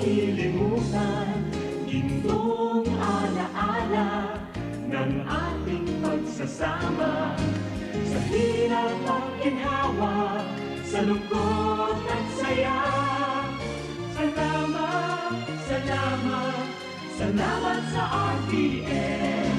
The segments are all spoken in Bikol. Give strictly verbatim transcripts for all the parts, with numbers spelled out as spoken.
Lilimutan, gintong alaala ng ating pagsasama. Sa hirap at ginhawa, sa lungkot at saya. Salamat, salamat, salamat sa R T N.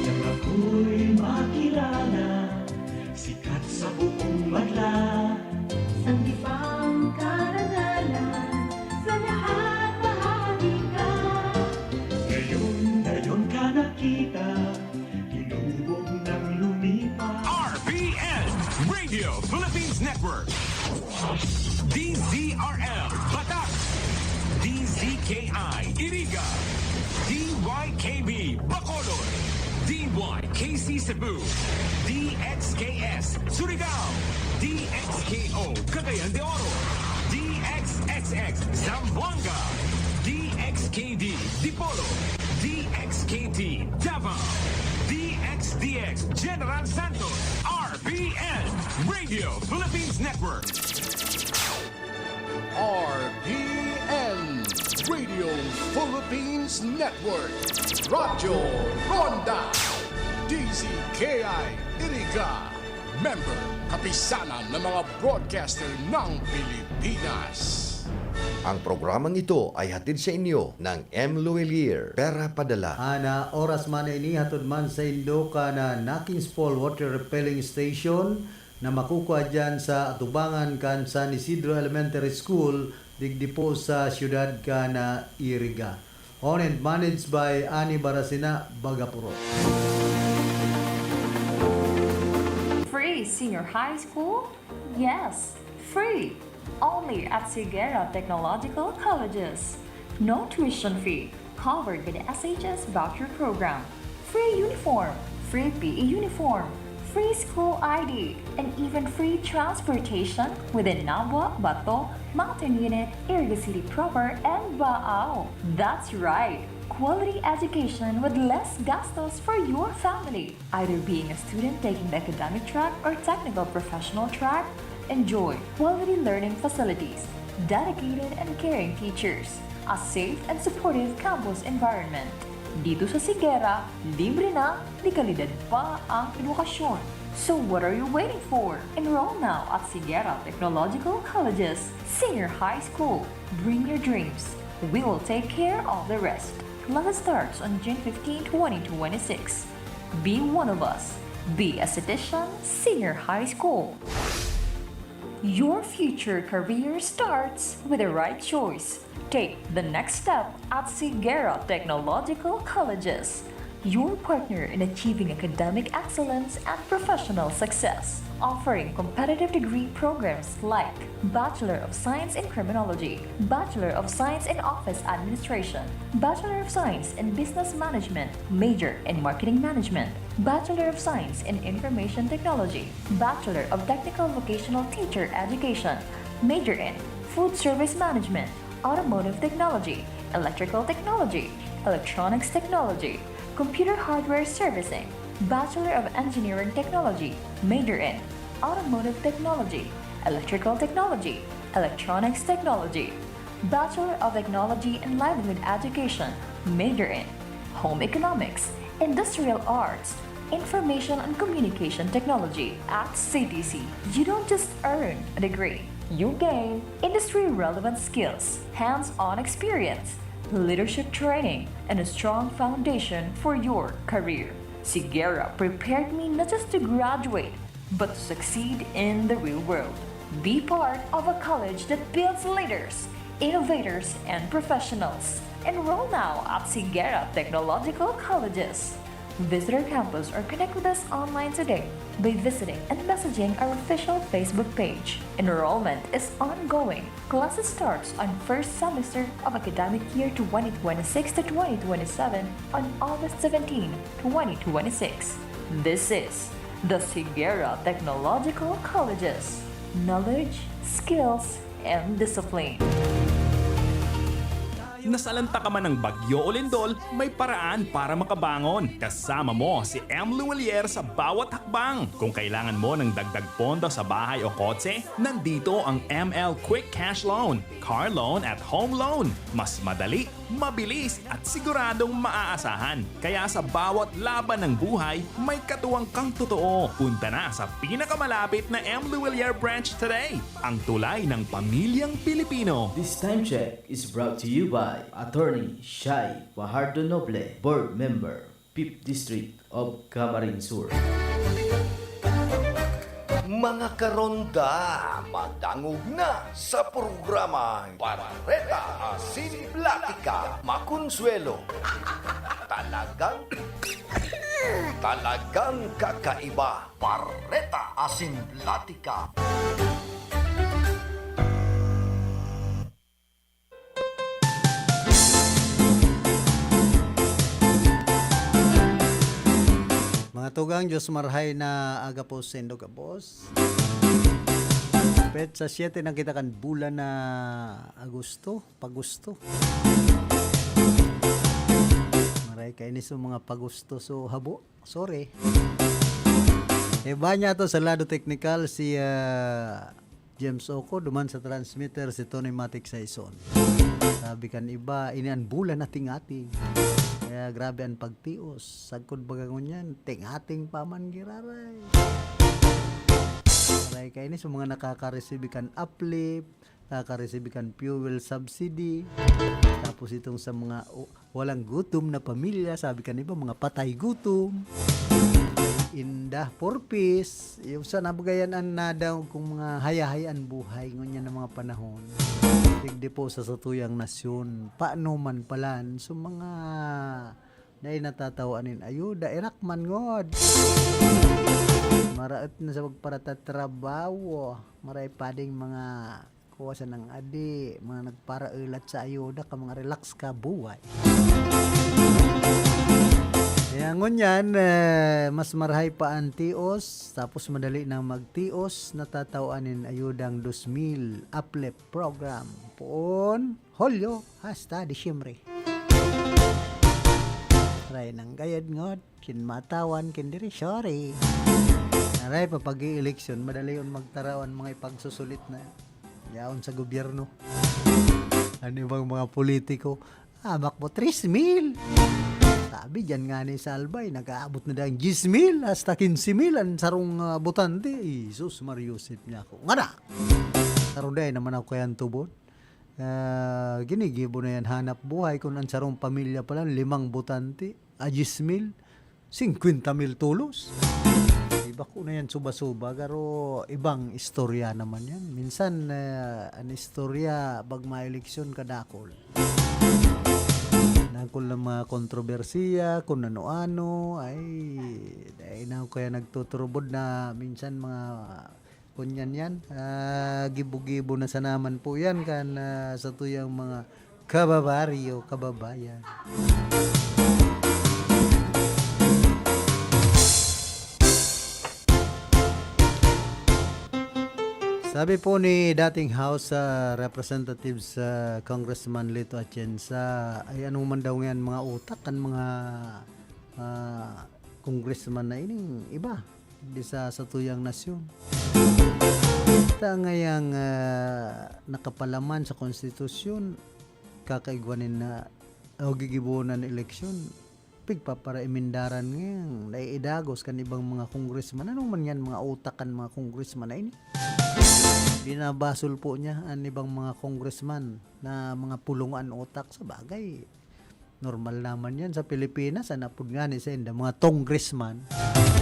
Nang ako'y makilala, sikat sa buong madla. Sanggipang karangalan, sa lahat bahagi ka. Ngayon, ngayon ka nakita, inubog ng lumipas. R P N, Radio Philippines Network. D Z R M, Batac. D Z K I, Iriga. D Y K B, Bacolod. D Y K C Cebu. D X K S, Surigao. D X K O, Cagayan de Oro. D X X X, Zamboanga. D X K D, Dipolog. D X K T, Davao. D X D X, General Santos. R P N, Radio Philippines Network. R P N, Radio Philippines Network. Radyo Ronda. D Z K I Iriga. Member, Kapisanan ng mga Broadcaster ng Pilipinas. Ang programang ito ay hatid sa inyo ng M Luwilier, Pera Padala. An oras man na ini, hatod man saindo kan Nakins Falls Water Refilling Station na makukua diyan sa atubangan kan San Isidro Elementary School, digdi po sa siyudad kan Iriga. Owned and managed by Ani Barasina Bagapuro. Free senior high school? Yes, free. Only at Sigera Technological Colleges. No tuition fee. Covered by the S H S voucher program. Free uniform, free P E uniform, free school I D, and even free transportation within Nabua, Bato, Mountain Unit, Iriga City Proper, and Baao. That's right! Quality education with less gastos for your family. Either being a student taking the academic track or technical professional track, enjoy quality learning facilities, dedicated and caring teachers, a safe and supportive campus environment. Dito sa Sigera, libre na, de kalidad pa ang edukasyon. So what are you waiting for? Enroll now at Sigera Technological Colleges Senior High School. Bring your dreams. We will take care of the rest. Class starts on June fifteen, twenty twenty-six. Be one of us. Be a Citizen Senior High School. Your future career starts with the right choice. Take the next step at Sigera Technological Colleges, your partner in achieving academic excellence and professional success. Offering competitive degree programs like Bachelor of Science in Criminology, Bachelor of Science in Office Administration, Bachelor of Science in Business Management, major in Marketing Management, Bachelor of Science in Information Technology, Bachelor of Technical Vocational Teacher Education, major in Food Service Management, Automotive Technology, Electrical Technology, Electronics Technology, Computer Hardware Servicing, Bachelor of Engineering Technology, major in Automotive Technology, Electrical Technology, Electronics Technology, Bachelor of Technology and Livelihood Education, major in Home Economics, Industrial Arts, Information and Communication Technology. At C T C, you don't just earn a degree, you gain industry-relevant skills, hands-on experience, leadership training, and a strong foundation for your career. Sigera prepared me not just to graduate, but to succeed in the real world. Be part of a college that builds leaders, innovators, and professionals. Enroll now at Sigera Technological Colleges. Visit our campus or connect with us online today by visiting and messaging our official Facebook page. Enrollment is ongoing. Classes starts on first semester of academic year twenty twenty-six to twenty twenty-seven on August seventeen, twenty twenty-six. This is the Sigera Technological Colleges. Knowledge, skills, and discipline. Nasalanta ka man ng bagyo o lindol, may paraan para makabangon. Kasama mo si M. Luwilier sa bawat hakbang. Kung kailangan mo ng dagdag pondo sa bahay o kotse, nandito ang M L Quick Cash Loan, Car Loan at Home Loan. Mas madali, mabilis at siguradong maaasahan. Kaya sa bawat laban ng buhay, may katuwang kang totoo. Punta na sa pinakamalapit na M. Luwilier branch today. Ang tulay ng pamilyang Pilipino. This time check is brought to you by Attorney Shai Fajardo Noble, Board Member, Fifth District of Camarines Sur. Mga karonda, madangog na sa programang Bareta Asin Platika, Makonsuelo. Talagang, talagang kakaiba. Bareta Asin Platika. Mga tugang, Diyos marhay na aga po sa indo gabos. Petsa siyete na kita kan bulan na Agosto, pagusto. Maray kainis yung mga pagusto so habo. Sorry. Iba niya to sa lado teknikal si ah, James Oco, duman sa transmitter si Tony Matic Saison. Sabi kan iba, ini an bulan na tingating. Kaya grabe an pagtios. Sagkod baga ngunyan, tingating pa man giraray. Aray kainis, yung mga nakaka-receive kan uplift, nakaka-receive kan fuel subsidy. Tapos itong sa mga o- walang gutom na pamilya, sabi kan iba, mga patay gutom. Inda, four Ps, yung sa nabagayan an nadaw kung mga hayahay an buhay ngunyan ng mga panahon. Digdi po sa satuyang nasyon, paano man palan, so mga dai natataw anin ayuda, irak man ngod. Maraot na sa pagparatatrabaho, maray pa ding mga kuwa sa nang adi, mga nagparaulat sa ayuda ka, mga relax ka buhay. Kaya ngunyan, eh, mas marahay pa ang tios, tapos madali nang magtios, natataw anin ayudang dos mil uplift program. Poon, Hulyo hasta Disyembre. Try nang gayad ngot, kin matawan, kin diri, sorry. Aray, papag-eleksyon, madali yun magtarawan mga ipagsusulit na yaon sa gobyerno. Ano bang mga politiko? Amak mo, tres mil! Sabi dyan nga ni Salbay, nag-aabot na dahil diyes mil hasta kinse mil ang sarong ah, botante. Jesus, Mario Yosef niya ako. Ngana! Sarong dahil naman ako kayang tubod. Ah, ginigibo na yan hanap buhay kung ang sarong pamilya pala, limang botante, a diyes mil, singkwenta mil tulos. Iba ko na yan, suba-suba, garo ibang istorya naman yan. Minsan, ah, ang istorya, pag maeleksyon, kadakol. Dakol ng mga kontrobersiya, kung ano-ano, ay, dahil na ako kaya nagtuturubod na minsan mga kunyan yan. Ah, gibo-gibo na sanaman po yan kan ah, sa tuyang mga kababaryo, kababayan. Sabi po ni dating House ah, Representatives ah, Congressman Lito Atienza, ay anong man daw ngayon mga utak kan mga ah, congressman na ining iba di sa satuyang nasyon. Kita ngayang ah, nakapalaman sa konstitusyon, kakaigwanin na o gigibonan na eleksyon, pigpaparaimindaran ngayon, naiidagos kan ibang mga congressman. Anong man yan, mga utak kan mga congressman na ini? Binabasol po niya ang ibang mga congressman na mga pulong an utak. Sa bagay, normal naman yan sa Pilipinas. Ang apod nga ni sa inda, mga congressman.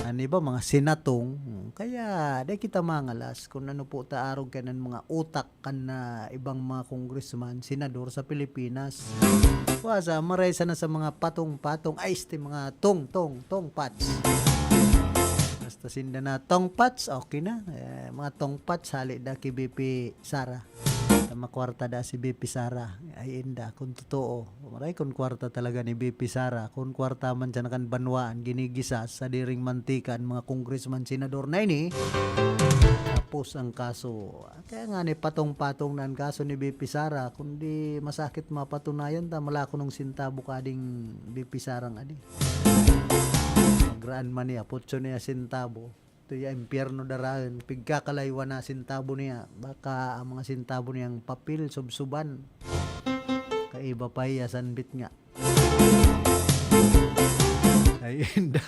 Ang iba, mga senatong. Hmm, kaya, di kita mangalas kung ano po taarog kanan mga utak kan na ibang mga congressman, senador sa Pilipinas. Wasa, maray sana sa mga patong-patong, ay, este, mga tong-tong, tongpats. Basta sinda na tongpats, okay na. Eh, mga tongpats, hali da ki B P Sara. Sa Makwarta da si B P Sara. Ay, inda, kung totoo. Maray kung kwarta talaga ni B P Sara. Kung kwarta man siya na kan banwaan, ginigisa sa diring mantika an mga congressman, senador na ini. Tapos ang kaso. Kaya nga ni patong-patong na ang kaso ni B P Sara. Kundi masakit mapatunayan ta, wala kunong sintabo kading B P Sara nga di. Magraan man niya, putso niya sintabo. Ito ya impyerno daraon, pigkakalaywan na sintabo niya. Baka ang mga sintabo niyang papel, subsuban. Kaiba pa iya sanbit nga. Ay, inda.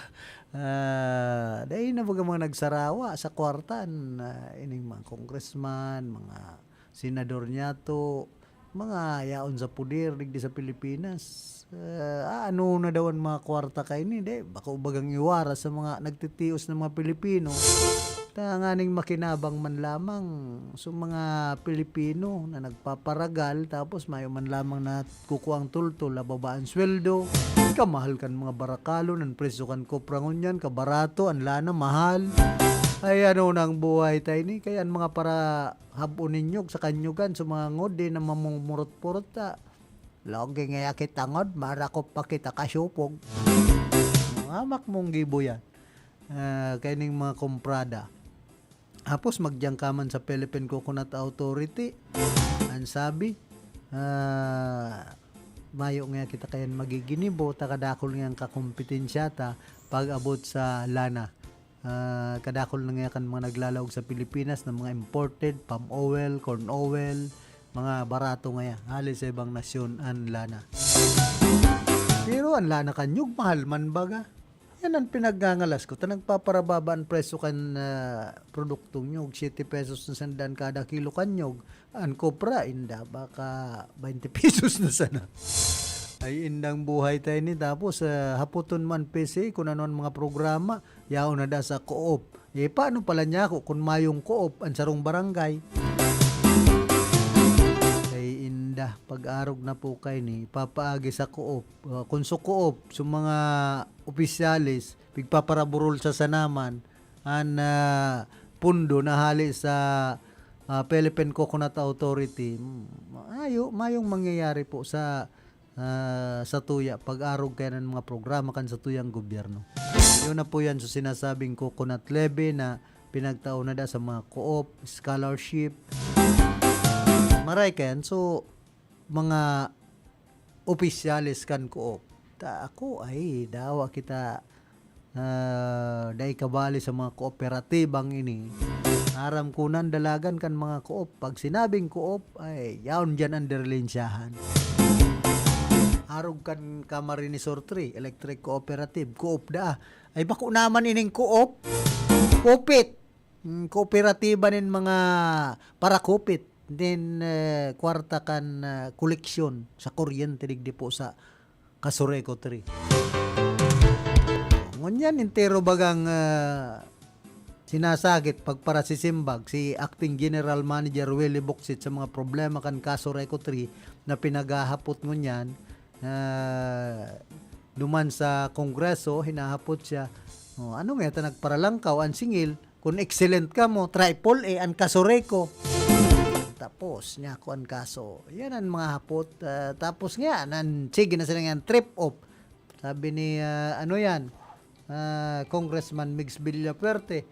Ah, dahil na baga mga nagsarawa sa kwartan, ah, ining mga congressman, mga senador niya to, mga yaon sa puder digdi sa Pilipinas. Ah, ano na daw an mga kwarta kaini, di? Bako bagang iwara sa mga nagtitios na mga Pilipino. Tanganing makinabang man lamang sa mga Pilipino na nagpaparagal, tapos mayo man lamang na kukuang tultol, nababa an sweldo, kamahal kan mga barakalon, an presyo kan kopra ngunyan, kabarato, an lana, mahal. Ay, ano nang buhay tayo ni? Kaya ang mga para habon ninyog sa kanyugan, sa mga ngod, di na mamumurot-purot ta. Lagi ngaya kita ngod, marakop pa kita kasupog. Mga makmong gibo yan. Ah, kaining mga komprada. Tapos, magdiyan ka man sa Philippine Coconut Authority. Ang sabi, ah, mayo nga kita kayan magiginibo, ta kadakol nga ang kakompetensya ta pag-abot sa lana. Ah, kadakol na nga kan mga naglalaog sa Pilipinas ng mga imported, palm oil, corn oil, mga barato ngaya, hali sa ibang nasyon, an lana. Pero an lana kan nyog, mahal man baga. Yan ang pinagngangalas ko. Ta nagpaparababa an presyo kan, ah, produktong nyog. Siete pesos na sandan kada kilo kan nyog. An kopra, inda, baka baynte pesos na sana. Ay, indang buhay tayo ni. Tapos, ah, hapoton man P C, kung ano ang mga programa, yaon na da sa co-op. Eh, paano pala niya ako kung mayong co-op ang sarong barangay? Ay, inda, pag-arog na po kayo ni, papaagi sa co-op. Ah, kung sa co-op, sa mga opisyales, pigpaparaburol sa sanaman, an, ah, pundo na hali sa, ah, Philippine Coconut Authority. Mm, mayo, mayong mangyayari po sa, ah, sa tuya, pag-arog kaya ng mga programa kan sa tuyang gobyerno. Yun na po yan, so sinasabing coconut levy na pinagtao na da sa mga co-op, scholarship. Maray kayan, so, mga opisyales kan co-op. Ta ako ay dawa kita, ah, dai kabali sa mga kooperatibang ini. Aram ko nan dalagan kan mga co-op. Pag sinabing co-op, ay yaon diyan ang derlensyahan. Arog kan Camarines Sur three, Electric Cooperative, co-op da. Ay bako naman ining co-op. Kopit. Mm, kooperatiba nin mga parakupit. Then, eh, kwarta kan, ah, koleksyon sa kuryente digdi po sa Casureco three. Ngunyan, entero bagang, ah, sinasagit pagparasisimbag si Acting General Manager Willie Boksit sa mga problema kan Casureco three na pinaghahapot ngunyan, ah, duman sa Kongreso, hinahapot siya, "Oh, ano nga ta nagparalangkaw an singil? Kung excellent ka mo, triple A an Casureco." Tapos, niya ako an kaso. Yan ang mga hapot. Ah, tapos nga, nan, sige na sila nga trip off. Sabi ni, ah, ano yan? Ah, Congressman Migs Villafuerte,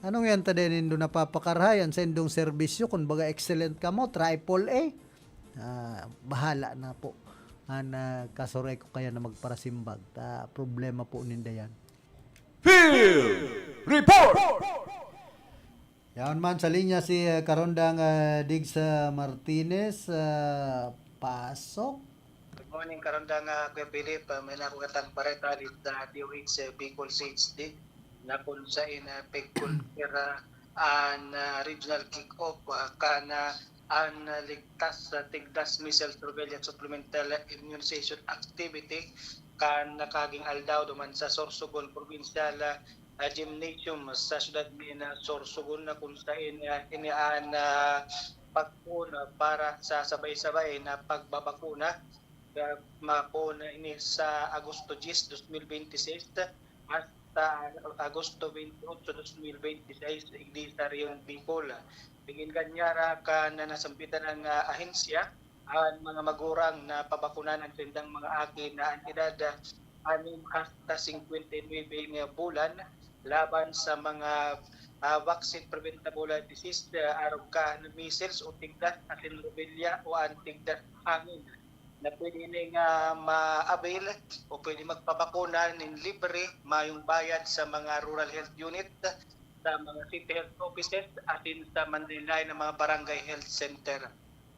"Anong yan ta din nindo napapakarahay? An sa indong serbisyo, kung baga excellent ka mo, triple A." Ah, bahala na po. An, ah, Casureco kaya na magparasimbag. Ta, problema po ninda yan. Field Report! Yaon man sa linya si, ah, Karondang, ah, Diggs, ah, Martinez, ah, pasok. Good morning, Karondang, ah, Kuya Philip. Ah, may nako katang pareta dito sa D O H, eh, Bicol C H D, na kung sa ina pagkulpira an, ah, regional kick-off, ah, kan, ah, an, ah, ligtas sa tigdas missile surveillance supplemental immunization activity kan nakaging aldaw duman sa Sorsogon Provincial, ah, ah, Gymnasium sa siyudad ni na Sorsogon, na kung sain, ah, ini an, ah, pagpoon, ah, para sa sabay-sabay na pagbabakuna. Ah, mapoon na ini sa Agosto diyes, dos mil bente seis, at sa Agosto twenty-eight, twenty twenty-six, igdi sa Rehiyon Bicol. Pigin kanyara kan nasambitan na ahensya, an mga magurang na pabakunan an saindang mga aki na an edad, ah, anim hasta singkwenta y nuebe nga bulan laban sa mga, ah, vaccine preventable disease, ah, arog kan measles o tigdas asin rubella o an tigdas hangin. Na pwede ini nga ma-avail o pwede magpabakuna nin libre, mayong bayad sa mga rural health unit, sa mga city health offices, asin sa manlaen-laen na mga barangay health center.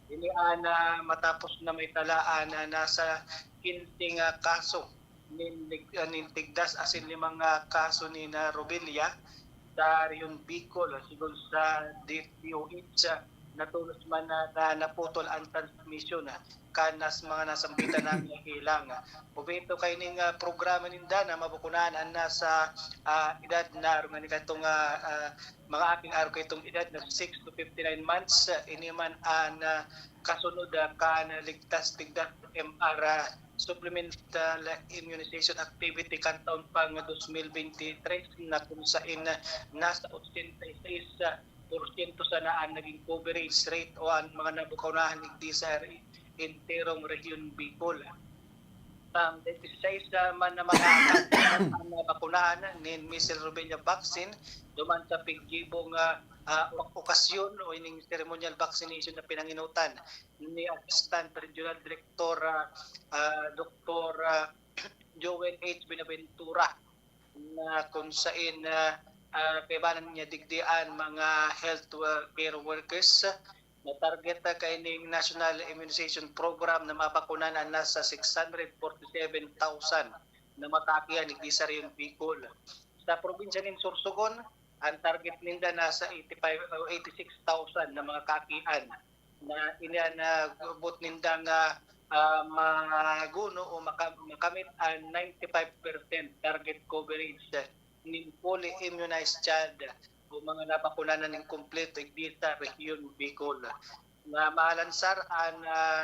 Ini an, ah, matapos na may talaan na nasa quince nga kaso nin lig-, ah, nin tigdas asin limang, ah, kaso nin, ah, rubella sa Rehiyon Bicol, sigon sa D P W H, ah, natolos man na, na naputol an transmisyon, ah, kan nas-, mga nasambitan na mga kilang. Obheto kaining, ah, programa ninda na mabakunahan an nasa, ah, edad na arog ngani kadtong, ah, ah, mga aking arog kaitong edad na six to fifty-nine months. Ah, ini man an, ah, kasunod, ah, kan ligtas tigdas M R, ah, supplemental immunization activity kan taon pang dos mil beintitres na kung sain, ah, nasa ochenta y seis, ah, porsyento sana an naging coverage rate o an mga nabakunahan digdi sa re-, enterong Rehiyon Bicol. Ang disisais man na mga ang nabakunahan nin measles rubella vaccine duman sa piggibo nga, ah, ok-, okasyon o ining ceremonial vaccination na pinanginutan ni Assistant Regional Director, ah, ah, Doktor, ah, Joel H Benaventura, na kung sain, ah, ah, kaibanan niya digdi an mga health wo-, care workers na target na kaining National Immunization Program na mabakunan an nasa six hundred forty-seven thousand na mga kaakihan digdi sa Rehiyon Bicol. Sa probinsya nin Sorsogon, ang target ninda nasa eighty-five o eighty-six thousand na mga kaakihan na ini an, ah, gubot ninda nga, ah, maguno o maka-, makamit an ninety-five percent target coverage nin fully immunized child o mga nabakunanan nin kumpleto igdi sa Rehiyon Bicol. Na malansar an, ah,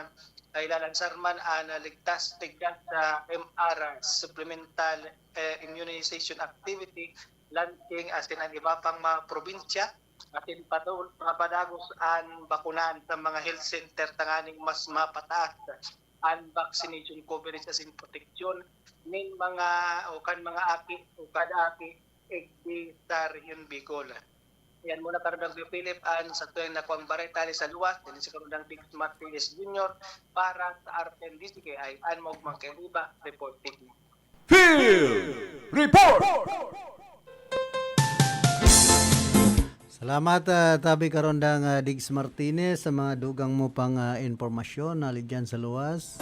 ay lalansar man an, ah, ligtas tigdas sa M R, ah, supplemental, eh, immunization activity, lansing asin an iba pang mga probinsya, asin patu-, papadagos an bakunahan sa mga health center tanganing mas mapataas an vaccination coverage asin proteksyon nin mga o kan mga aki o kada aki igdi sa Rehiyon Bicol. Yan muna, Karundag Philip, an sa tuwing nakuang bareta ni sa luwas, din si Karundag Diggs Martinez Junior para sa R T N D C K I, an Maugmang Kairiba, reporting. Field Report! Salamat, ah, tabi Karondang, ah, Diggs Martinez, sa mga dugang mo pang, ah, impormasyon na dyan sa luwas.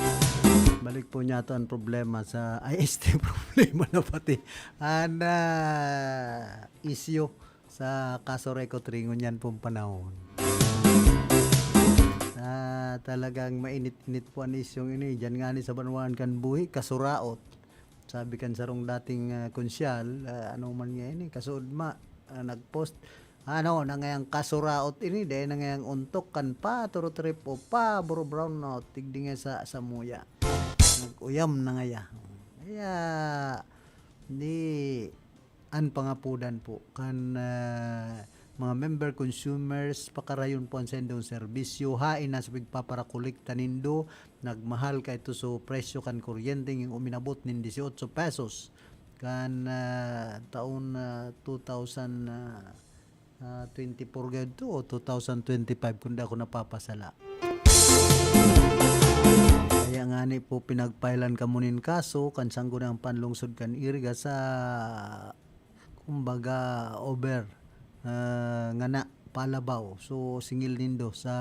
Balik po niya to ang problema sa, ay, este problema na pati. An, ah, isyu sa kaso Reco Three ngunyan pong panahon. Ah, talagang mainit-init po ang isyung ini. Diyan nga ni sa banwaan kan buhi, kasuraot. Sabi kan sarong dating, ah, konsyal, ah, ano man niya ini, kasuodma, ah, nag-post, ano, nangayang kasuraot ini, dahil nangayang ontok kan pa, turo trip o pa, bro brown out, tigdi nga sa, sa muya. Nag-uyam na ngaya. Kaya, di, an pangapodan po kan, ah, mga member consumers, pakarayon po an saindong serbisyo, haen na sa pigpaparakolekta nindo, nagmahal ka ito so presyo kan kuryente ngin uminabot nin dieciocho pesos kan, ah, taon, ah, two thousand, ah, ah, twenty-four gayud to o two thousand twenty-five, kung di ako napapasala. Kaya ngani po, pinagpailan kamo nin kaso kan Sangguniang Panlungsod kan Iriga sa, kumbaga, over, ah, ngana, palabaw. So, singil nindo sa,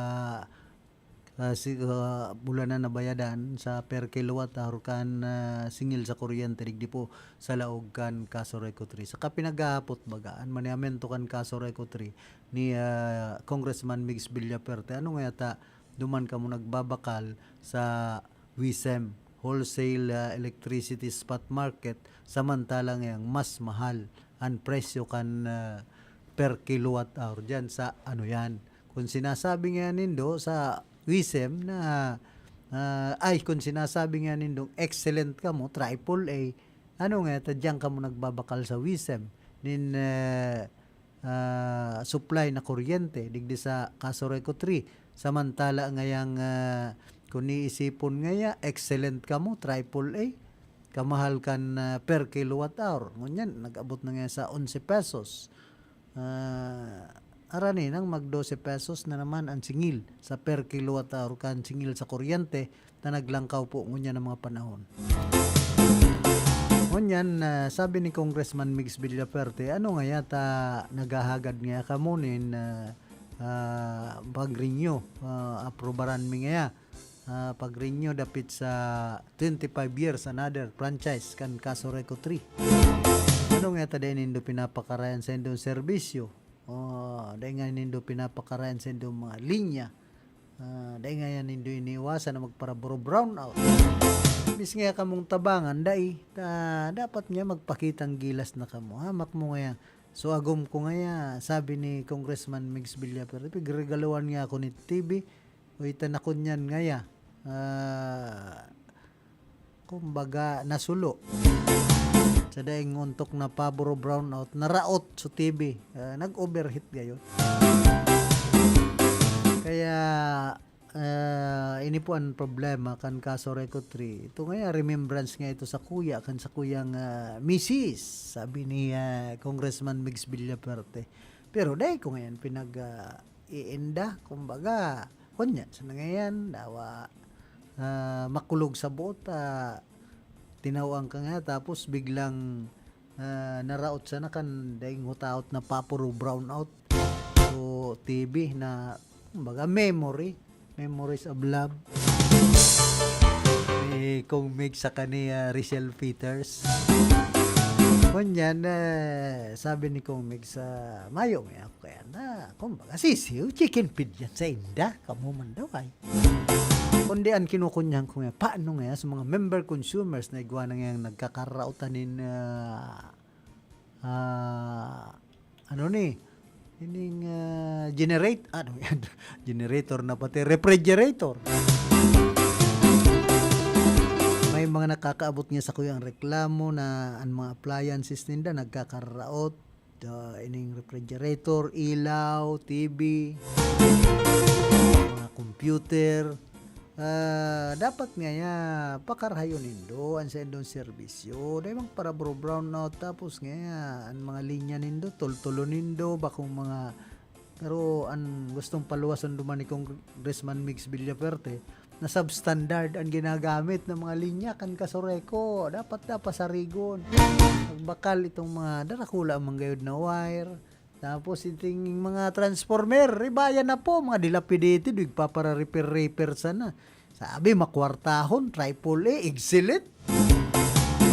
ah, si, ah, bulanan na bayadan sa per kilowatt hour kan, ah, singil sa kuryente digdi po sa laog kan kaso Reco Three. Saka pinaghahapot baga an manehamento kan kaso Reco Three ni, ah, Congressman Migs Villaferte. Ano nga yata, duman kamo nagbabakal sa WESM, Wholesale, ah, Electricity Spot Market, samantala ngayang mas mahal an presyo kan, ah, per kilowatt hour diyan sa, ano yan. Kung sinasabi nga nindo sa WESM na, ah, ay, kung sinasabi nga nindong excellent kamo, triple A, Ano nga, ta diyan kamo nagbabakal sa WISM nin, eh, ah, supply na kuryente digdi sa Casureco three. Samantala ngayang, ah, kung iisipon ngaya, excellent kamo, triple A. Kamahal kan, ah, per kilowatt hour. Ngunyan, nag-abot na nga sa onse pesos. Ah, arani nang mag dose pesos na naman ang singil sa per kilowatt hour kan singil sa kuryente na naglangkaw po ngunyan ang mga panahon. Ngunyan, ah, sabi ni Congressman Migs Villaferte, "Ano nga yata naghahagad nga kamo nin, ah, ah, pag-renew? Ah, aprobaran mi ngaya, ah, pag-renew dapit sa twenty-five years, another franchise kan Casureco three. Ano nga yata dai nindo pinapakarayan sa indong serbisyo? O, dai nga nindo pinapakarayan sa indong mga linya? Ah, dai nga yan nindo iniiwasan na magparaburo brownout? Mis nga kamong tabangan, dai. Ta, dapat nga magpakitang gilas na kamo. Hamak mo ngaya. So, agom ko ngaya, sabi ni Congressman Migs Villaferte, pigregaluhan nga ako ni T V. Uy, ta na kunyan ngaya. Ah, kumbaga, nasulo. Sa daing ontok na pabor o brownout, naraot sa T V. Ah, nag-overheat gayon. Kaya, ah, ini po ang problema kan Casureco three. Ito ngaya, remembrance nga ito sa kuya, kan sa kuyang, ah, misis, sabi ni, ah, Congressman Migs Villaferte. Pero dai ko ngayon pinag, ah, iinda, kumbaga, kunyan, sa nangayan, dawa, ah, makulog sa boot, ah, tinawaan ka nga, tapos biglang, ah, naraot sana kan daing hutaot na papuro brownout. So, T V na, kumbaga, memory. Memories of Love. Ni Kong Mig sa kani, ah, Richelle Peters. Ngunyan, eh, sabi ni Kong Mig sa mayo, may ako kaya na, kumbaga, sisiw, chicken feed yan sa inda. Kamo man daw ay. Kundi ang kinukunyahan ko nga, paano nga sa mga member consumers na igwa na nga nagkakaraotan nin, ah, ah, ano ni, ining, ah, generate-, ano yan? Generator na pati, refrigerator. May mga nakakaabot nga sa kuya ang reklamo na ang mga appliances ninda nagkakaraot, ah, ining refrigerator, ilaw, T V, mga computer. Ah, dapat ngaya pakarahayon nindo an saindong serbisyo. Dai magparabro-brownout, tapos ngaya an mga linya nindo, tultulon nindo, bakong mga, pero an gustong paluwason duman ni Congressman Migs Villaferte, na substandard an ginagamit na mga linya kan Casureco. Dapat na pasarigon. Magbakal itong mga darakula man gayod na wire. Tapos iting mga transformer, ribayan na po, mga dilapidated, igpapara-repair-repair sana. Sabi, makwartahon, triple A, excellent.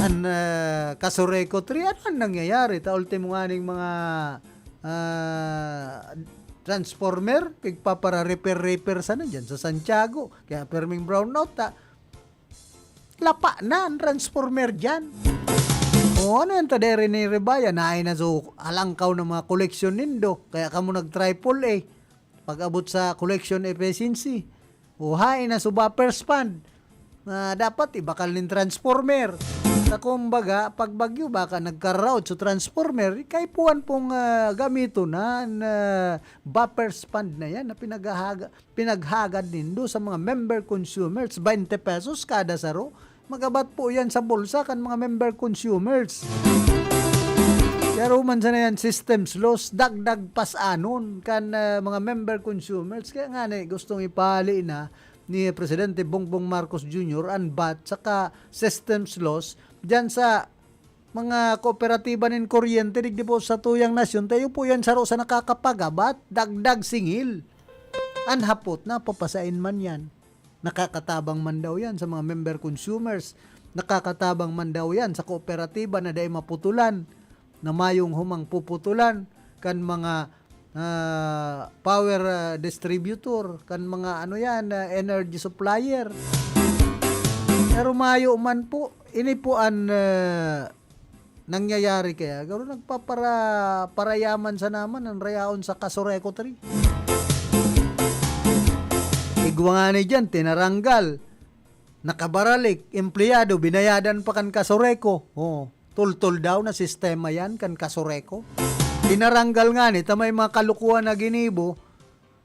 An, ah, Casureco three, ano ang nangyayari? Ta ultimo nga ning mga, ah, transformer, igpapara-repair-repair sana dyan sa Santiago. Kaya perming brownout, ta, lapa na ang transformer dyan. O, ano yan, ta dai rin ni Rebaya? Naay na so alangkaw ng mga koleksyon nindo. Kaya kamo nag-triple A. Pag-abot sa collection efficiency. O, hain na so buffer span. Na dapat ibakal nin transformer. Sa kumbaga, pag bagyo, baka nagkaraot sa transformer, kaipuhan pong, ah, gamiton na, na buffer span na yan na pinaghahaga, pinaghagad nindo sa mga member consumers, twenty pesos kada saro. Magabat po yan sa bulsa kan mga member consumers. Kaya roman sana yan, systems loss, dagdag pasanon kan, ah, mga member consumers. Kaya nga ni, gustong ipahali na ni Presidente Bongbong Marcos Junior an bat saka systems loss dyan sa mga kooperatiba nin kuryente digdi po sa tuyang nasyon, tayo po yan saro sa nakakapagabat, dagdag singil. An hapot na, papasain man yan. Nakakatabang man daw yan sa mga member consumers. Nakakatabang man daw yan sa kooperatiba na dai maputulan, na mayong humang puputulan kan mga, ah, power, ah, distributor, kan mga ano yan, ah, energy supplier. Pero mayo man po, ini po an, ah, nangyayari kaya, garo nagpapara-, parayaman sa naman ang rayaon sa Casureco three. Igwa nga ni dyan, tinaranggal, nakabaralik, empleyado, binayadan pa kan Casureco. Oo. Tultol daw na sistema yan kan Kasureko. Tinaranggal nga ni, ta may mga kalukuhan na ginibo,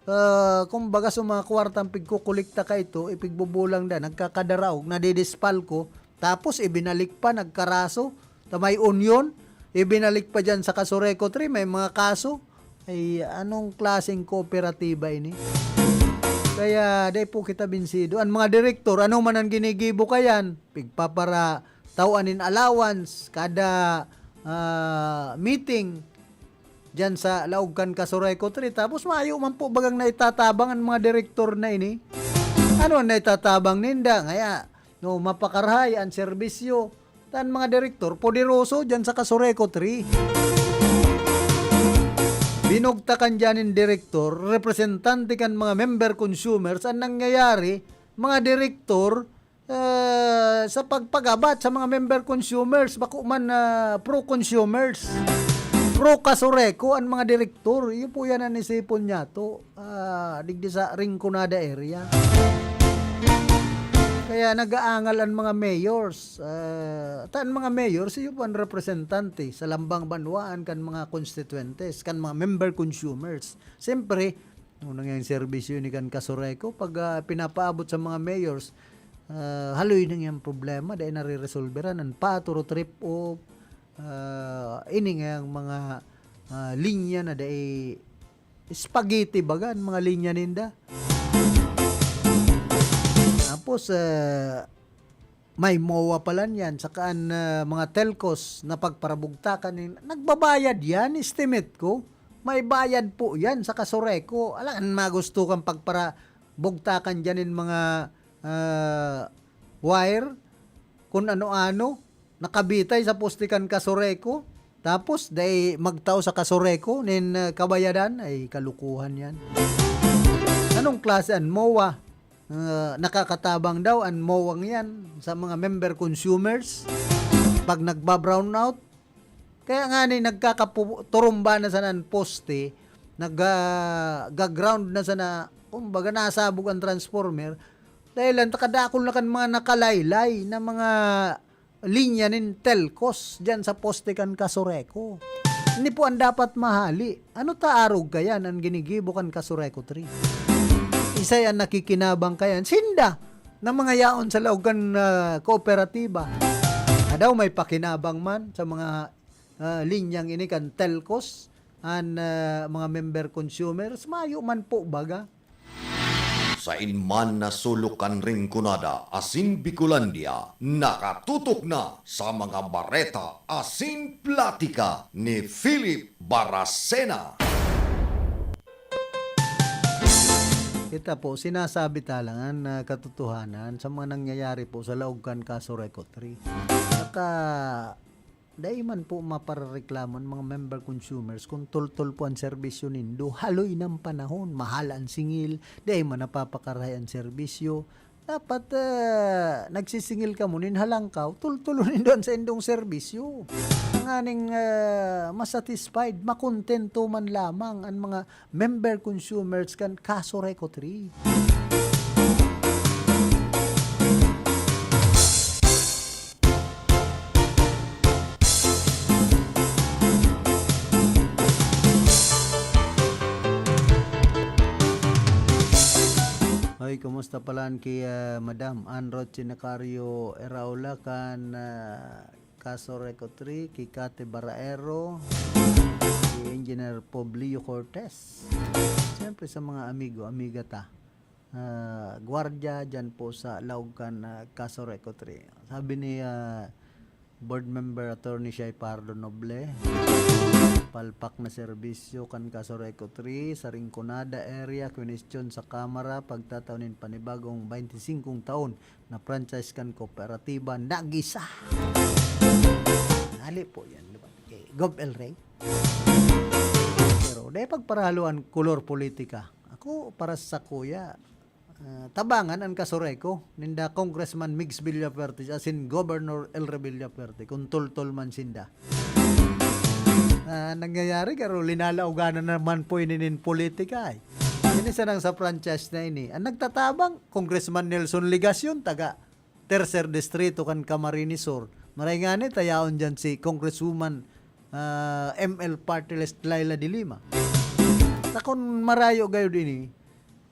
ah, kumbaga sa mga kwartang pigkukulikta ka ito, ipigbubulang da, nagkakadaraog, nadidispalko, tapos ibinalik pa, nagkaraso, ta may union, ibinalik pa dyan sa Kasureko three, may mga kaso. Ay, anong klaseng kooperatiba ini? Kaya, dai po kita binsido. Ang mga direktor, ano man ang ginigibo kayan, pigpapara, tao anin allowance, kada, ah, meeting, diyan sa laog kan Kasureko three. Tapos mayo man po bagang naitatabang ang mga direktor na ini. Ano ang naitatabang ninda? Ngaya, no, mapakarahay ang serbisyo. Tan mga direktor, poderoso diyan sa Kasureko three. Binugtakan diyan nin direktor, representante kan mga member consumers. Ang nangyayari, mga direktor, eh, sa pagpagabat sa mga member consumers, bako man, ah, pro-consumers. Pro-Kasureko ang mga direktor. Iyo po yan ang isipon niya to, ah, digdi sa Rinconada area. Kaya nag-aangal ang mga mayors. Ah, ta ang mga mayors, iyo po ang representante sa lambang banwaan kan mga constituentes, kan mga member consumers. Siyempre, unang yang serbisyo ni kan Kasureko, pag, ah, pinapaabot sa mga mayors, ah, haloy nang yang problema, dai nare-resolveran, ang pato, trip o, ah, ini nga yang mga, ah, linya na dai spaghetti baga, ang mga linya ninda. Tapos, ah, may MOA pala niyan, saka an, ah, mga telcos na pagparabugtakan nin, nagbabayad yan, estimate ko. May bayad po yan sa Kasureko. Alangan magusto kang pagparabugtakan diyan nin mga, ah, wire, kun ano-ano, nakabitay sa poste kan Kasureko. Tapos, dai magtao sa Kasureko nin, ah, kabayadan. Ay, kalukuhan yan. Anong klase an MOA? Ah, nakakatabang daw an MOA yan sa mga member consumers pag nagba-brownout. Kaya nga ni nagkakapu-, turumba na sana an poste, nag-, ah, ga-ground na sana, kumbaga nasabog ang transformer, dahil lang takadakol na kan mga nakalaylay na mga linya nin telcos diyan sa poste kan Kasureko. Ini po ang dapat mahali. Ano ta arog kayan an ginigibo kan Kasureko three? Isay an nakikinabang kayan? Sinda na mga yaon sa laog kan, ah, kooperatiba. Adaw may pakinabang man sa mga, ah, linyang ini kan telcos, an, ah, mga member consumers, mayo man po baga. Sain man na sulok kan Rinconada asin Bicolandia, nakatutok na sa mga bareta asin platika ni Philip Baracena. Kita po, sinasabi ta lang an, ah, katotohanan sa mga nangyayari po sa laog kan Kasureko three. Saka, dai man po maparareklamo an mga member consumers kun tultol po an serbisyo nindo. Haloy nang panahon, mahal an singil, dai man napapakarahay an serbisyo. Dapat, ah, nagsisingil kamo nin halangkaw, tultolon nindo an saindong serbisyo. Tanganing, ah, masatisfied, makontento man lamang an mga member consumers kan Kasureko three. Hoy, kumusta palan ki, ah, Madam Ann Roche Nacario Eraula kan, ah, Kasureko three, ki Kate Baraero, ki Engineer Poblio Cortez. Siyempre sa mga amigo, amiga ta. Ah, gwardiya diyan po sa laog kan, ah, Kasureko three. Sabi ni, ah, Board Member Attorney Shai Pardo Noble, palpak na serbisyo kan Kasureko three sa Rinconada area, kwinestiyon sa Kamara, pagtatao nin panibagong baynte singkong taon na franchise kan kooperatiba na gisa. Hali po yan, di ba? Kay Gov El Rey. Pero dai pagparahaluan kolor politika. Ako, para sa kuya, ah, tabangan an Kasureko ninda Congressman Migs Villafuerte asin Governor El Rey Villafuerte, kung tultol man sinda. Ah, nangyayari, garo, linalaogan na naman po ini nin politika, eh. Ini sanang sa franchise na ini. Ang nagtatabang, Congressman Nelson Legacion, taga Tercer Distrito kan Camarines Sur. Maray ngani, ta yaon diyan si Congresswoman, ah, M L Party List Leila de Lima. Ta kun marayo gayod ini,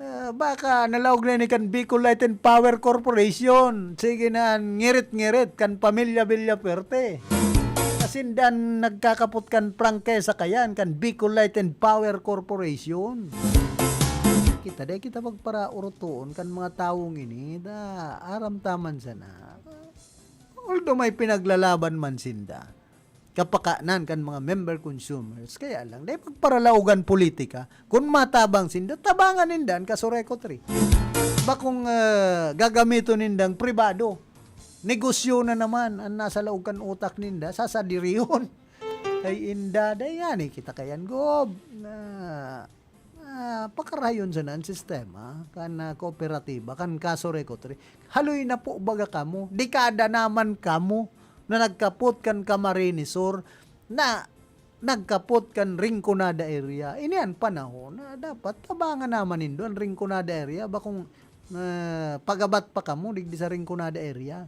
ah, baka nalaog na ini kan Bicol Light and Power Corporation. Sige na, an ngirit-ngirit kan pamilya Villafuerte. Asin dan nagkakapot kan prangkesa kayan kan Bicol Light and Power Corporation. Kita, dai kita magparaurotoon kan mga tawong ini, da, aram ta man sana. Although may pinaglalaban man sinda, kapakanan kan mga member consumers, kaya lang, dai pagparalaogan politika. Kun matabang sinda, tabangan ninda an Casureco three. Bakong, ah, gagamiton nindang pribado. Negosyo na naman an nasa laog kan utak ninda, sasadirihon. Ay, inda, dai ngani kita kayan, Gob, na, ah, pakarayon sana an sistema kan, ah, kooperatiba, kan Casureco three. Haloy na po baga kamo, dekada naman kamo na nagkapot kan Camarines Sur, na nagkapot kan Rinconada area. Ini an panahon na dapat tabangan naman nindo an Rinconada area, bakong, ah, pagabat pa kamo digdi sa Rinconada area.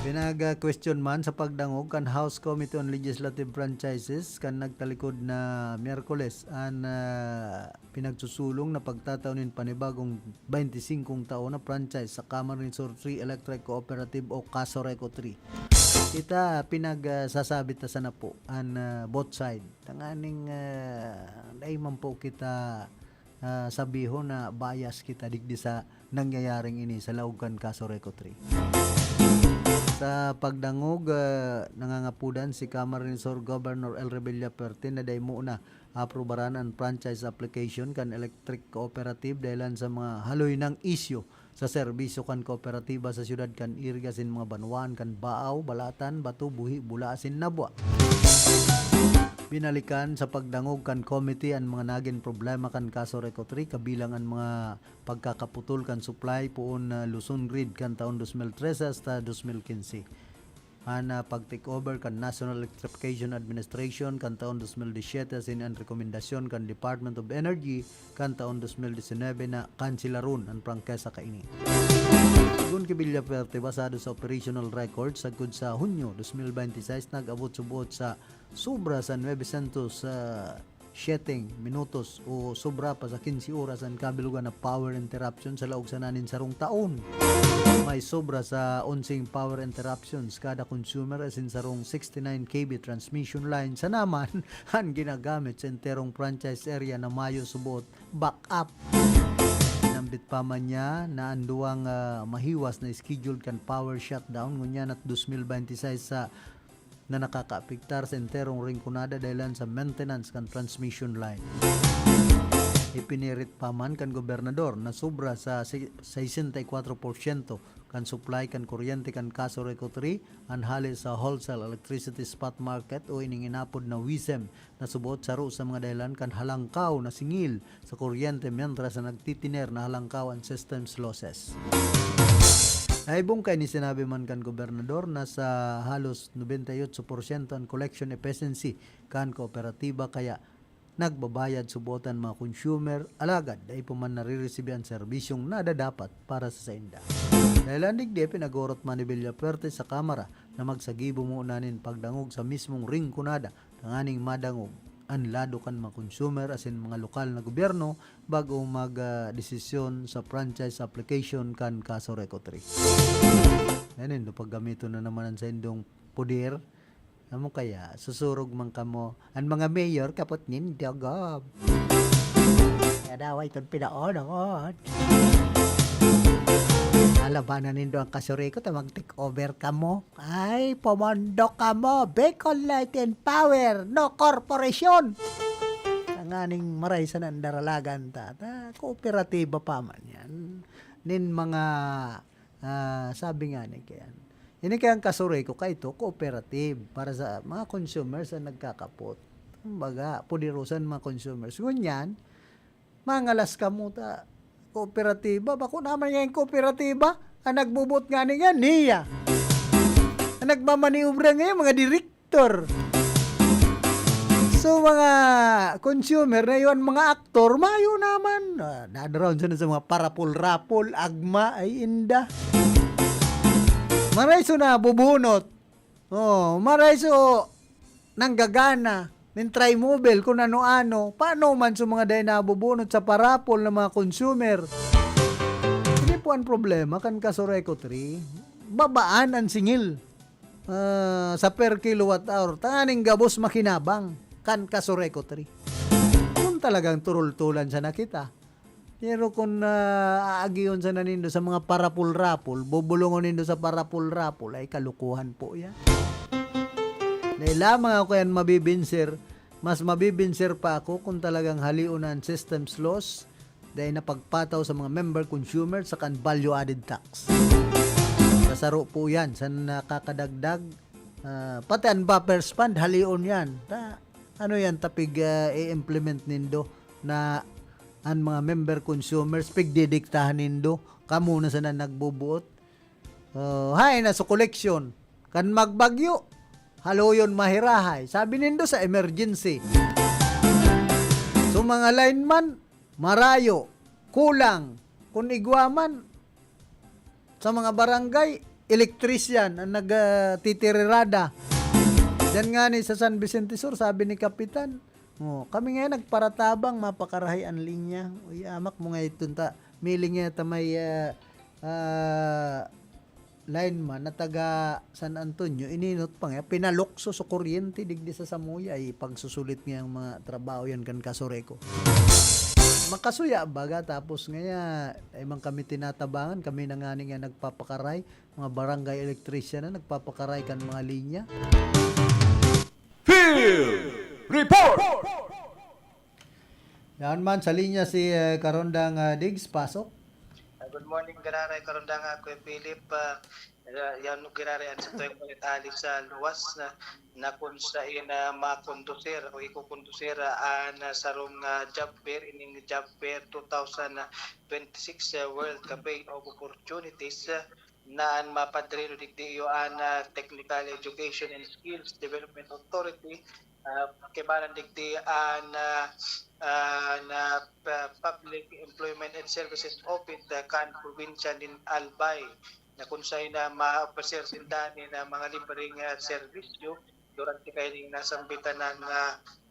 Pinag-question man sa pagdangog kan House Committee on Legislative Franchises kan nagtalikod na Miyerkules an, ah, pinagsusulong na pagtatao nin panibagong baynte singkong taon na franchise sa Camarines Sur three Electric Cooperative o Casureco three. Kita pinag, ah, sasabi ta sana po an, ah, both side. Tanganing, ah, dai man po kita, ah, sabihon na bias kita digdi sa nangyayaring ini sa laog kan Casureco three. Sa pagdangog, ah, nangangapodan si Camarines Sur Governor El Rebella Perte na dai mo na aprubaran an franchise application kan electric cooperative dahilan sa mga haloy nang isyu sa serbisyo kan kooperatiba sa siyudad kan Iriga asin mga banwaan kan Baao, Balatan, Bato, Buhi, Bula asin Nabua. Binalikan sa pagdangog kan committee an mga nagin problema kan Casureco three, kabilang an mga pagkakaputol kan supply poon na Luzon Grid kan taon dos mil trese hasta dos mil quince. An, ah, pag-take over kan National Electrification Administration kan taon dos mil disiyete asin an rekomendasyon kan Department of Energy kan taon dos mil disinebe na kanselaron an prangkesa kaini. Sigon ki Villafuerte, basado sa operational records, sagkod sa Hunyo dos mil baynte sais, nag-abot subot sa sobra sa nuebe sientos, ah, siyete minutos o sobra pa sa quince oras an kabilugan na power interruption sa laog sana nin sarong taon. May sobra sa onseng power interruptions kada consumer asin sarong sixty-nine K V transmission line. Sana man an ginagamit sa enterong franchise area na mayo subot backup. Sinambit pa man niya na an duwang, ah, mahiwas na scheduled kan power shutdown ngunyan at dos mil baynte sais sa na nakakaapektar sa enterong Rinconada dahilan sa maintenance kan transmission line. Ipinirit pa man kan gobernador na sobra sa si-, sesenta y kuatro porsyento kan supply kan kuryente kan Casureco three an hale sa wholesale electricity spot market o ining inapod na WESM na subot saro sa mga dahilan kan halangkaw na singil sa kuryente, mientras na nagtitiner na halangkaw an systems losses. Naibong kaini sinabi man kan gobernador na sa halos nobenta y otso porsyento an collection efficiency kan kooperatiba, kaya nagbabayad subot an mga consumer, alagad dai pa man nariresibi an serbisyong nadadapat para sa sainda. Dahilan digdi, pinag-orot man ni Villafuerte sa Kamara na magsagibo muna nin pagdangog sa mismong Rinconada tanganing madangog an lado kan mga consumer asin mga lokal na gobyerno bago mag, ah, desisyon sa franchise application kan Casureco three. Ngayon, paggamiton na naman ang saindong poder. Amo kaya, susurog man kamo. Ang mga mayor, kapot nindo, Gob. Kaya daw, itong pinaonon. Alabanan nindo ang Casureco, ta mag-take over kamo. Ay, pumondok kamo. Bicol Light and Power, no corporation. Tanganing maray sana an daralagan ta. Ta, kooperatiba pa man yan. Nin mga, ah, sabi nga ni kayan. Ini kayang Casureco, kaito, cooperative para sa mga consumers na nagkakapot. Kumbaga, poderosan mga consumers. Ngunyan, mangalas kamo ta, kooperatiba. Bako naman nga yung kooperatiba. Ang nagbubot nga ni nga, niya. Ang nagmamaniobra ngayon, mga direktor. So, mga consumer na yun, mga aktor, mayo naman. Ah, dadaraon sila sa mga parapol-rapol, agma, ay inda. Maray so nabubunot. Oh, maray so nanggagana nin Trimobile, kung ano-ano. Paano man sa mga dai nabubunot sa parapol ng mga consumer? Hindi po ang problema kan Casureco three. Babaan ang singil, ah, sa per kilowatt hour. Tanganing gabos makinabang kan Casureco three. Kung talagang turultulan sana kita. Pero kung, ah, aagihon sana nindo sa mga parapol-rapol, bubulungon nindo sa parapol-rapol, ay kalukuhan po yan. Dahil lamang ako yan mabibinser, mas mabibinser pa ako kung talagang halion na ang systems loss, dahil napagpataw sa mga member consumer sa kan value added tax. Kasaro po yan sa nakakadagdag, ah, pati ang buffers fund, halion yan. Ta, ano yan, tapig, ah, i-implement nindo na ang mga member consumers, pigdidiktahan nindo, kamo na sana nagbubuot. Oh, haen na sa koleksyon. Kan magbagyo, haloyon mahirahay. Sabi nindo sa emergency. So, mga lineman, marayo, kulang. Kung igwa man, sa mga barangay, electrician ang nag, ah, titirirada. Diyan nga ni sa San Vicente Sur, sabi ni Kapitan, "Oh, kami nga nagparatabang, mapakarahay ang linya." Uy, amak mo nga iton ta. Miling nga ta may, ah, ah, lineman na taga San Antonio, ininot pa nga, pinalukso sa kuryente digdi sa samuya, ay pagsusulit nga ang mga trabaho yan kan Casureco. Makasuya baga, tapos ngaya, ay man kami tinatabangan, kami na nga ni nga nagpapakaray, mga barangay electrician na nagpapakaray kan mga linya. Field Report! Yan man, sa linya si, eh, Karondang, ah, Diggs, pasok. Ah, good morning, Gararay Karondang, ah, Kuya Philip. Ah, ah, yan, Gararay, ang sa tuwing ulit alis sa luwas na, na kung sain na makondusir o ikukondusir, ah, ang, ah, sarong, ah, job fair, ining job fair two thousand twenty-six, ah, World Cafe of Opportunities, ah, na an mapadrino digdi iyo an, ah, Technical Education and Skills Development Authority, ah, kaibanan digdi an, ah, ah, na pa-, Public Employment and Services Office, ah, kan probinsya nin Albay, na kun saen na ma-offer sinda nin, ah, mga libreng, ah, serbisyo durante kaining nasambitan na,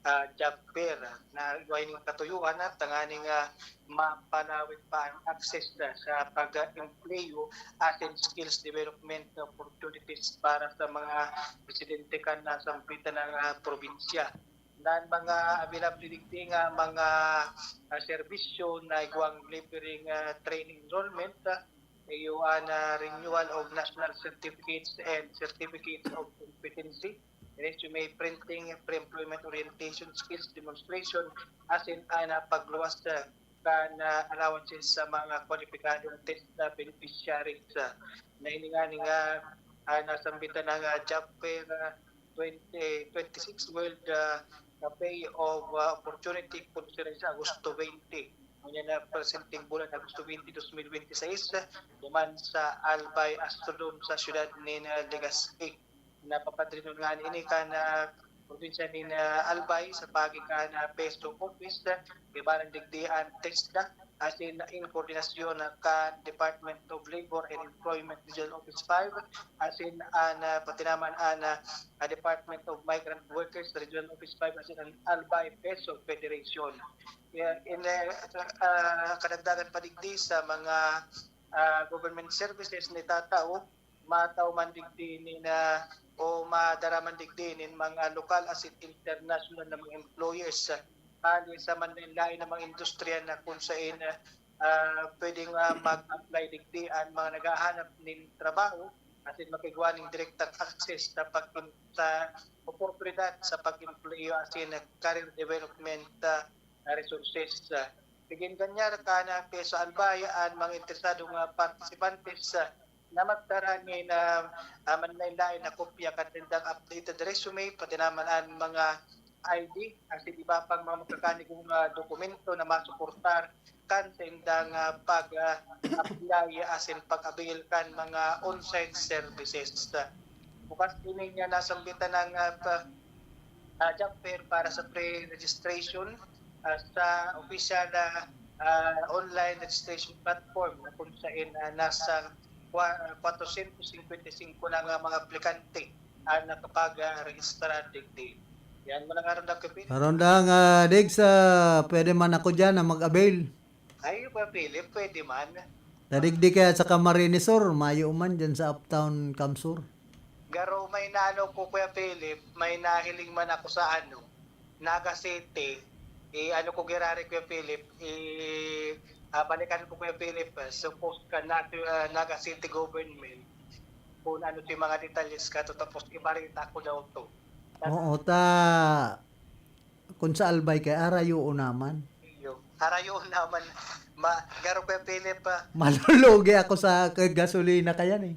ah, job fair na igwa ining katuyohan na tanganing, ah, mapalawig pa ang access na sa pag-empleo asin skills development opportunities para sa mga residente kan nasambitan na, ah, probinsya. Nan mga available digdi nga mga, ah, serbisyo na igwang libreng, ah, training enrollment, ah, iyo an, ah, renewal of national certificates and certificates of competency, resume printing, pre-employment orientation, skills demonstration, asin an, ah, pagluwas, ah, kan, ah, allowances sa mga kwalipikadong TESDA beneficiaries, ah, na ini nga, ni nga, ah, nasambitan na nga job fair, ah, twenty twenty-six World, ah, Cafe of, ah, Opportunity, kung sa Agosto twenty. Ngunyan na presenteng bulan, Agosto twenty, dos mil bente seis, duman sa Albay Astrodome sa siyudad nin, ah, Legazpi. Napapadrinon nga ini kan, ah, probinsya nin, ah, Albay sa paagi kan, ah, PESO Office, ah, ibanan digdi an TESDA, asin in koordinasyon kan Department of Labor and Employment Regional Office five, asin an, ah, pati naman an, ah, ah, Department of Migrant Workers Regional Office five, asin an Albay PESO Federation. Yeah, in, ah, ah, kadagdagan pa digdi sa mga, ah, government services na itatao, matao man digdi nin, ah, o madara man digdi nin mga lokal asin international na mga employers, ah, hali sa manlaen-laen na mga industriya na kung saen, ah, pwedeng, ah, mag-apply digdi an mga naghahanap nin trabaho asin makigwa nin direktang access sa pag-, sa oportunidad sa pag-empleyo asin career development, ah, resources. Ah, pigin kanya kan PESO Albay an mga interesadong, ah, partisipantes, ah, na magdara nin, ah, ah, manlaen-laen na kopya kan saindang updated resume, pati naman an mga I D, asin iba pang mga magkakanigong, ah, dokumento na masuportar kan saindang, ah, pag, ah, apply asin pag-avail kan mga on-site services. Bukas ini nga nasambitan ng, ah, pa-, ah, job fair para sa pre-registration, ah, sa opisyal na, ah, online registration platform na kung saen, ah, nasa kwa-, kwatrosyentos singkwenta y singko na nga mga aplikante ang nakapag-, ah, rehistrar digdi. Yan, manangaron na, Kevin. Karon da nga, Diggs, ah, pwede man ako dyan na mag-avail. Ay, Kuya Philip, pwede man. Tadigdi kaya sa Camarines Sur, mayo man dyan sa Uptown, CamSur. Garo may naano ko, Kuya Philip, may nahiling man ako sa ano, Naga City. Eh, ano ko girari, Kuya Philip, eh, ah, balikan ko, Kuya Philip, ah, supposed ka na, ah, Naga City government. Kung ano yung mga detalles ka to, tapos ibarita ko daw to. Oo, ta kung sa Albay kay arayoon naman. Iyo. Harayon naman. Ma, garo, Kuya Philip, ah, Malulugi ako sa kay gasolina kayan eh.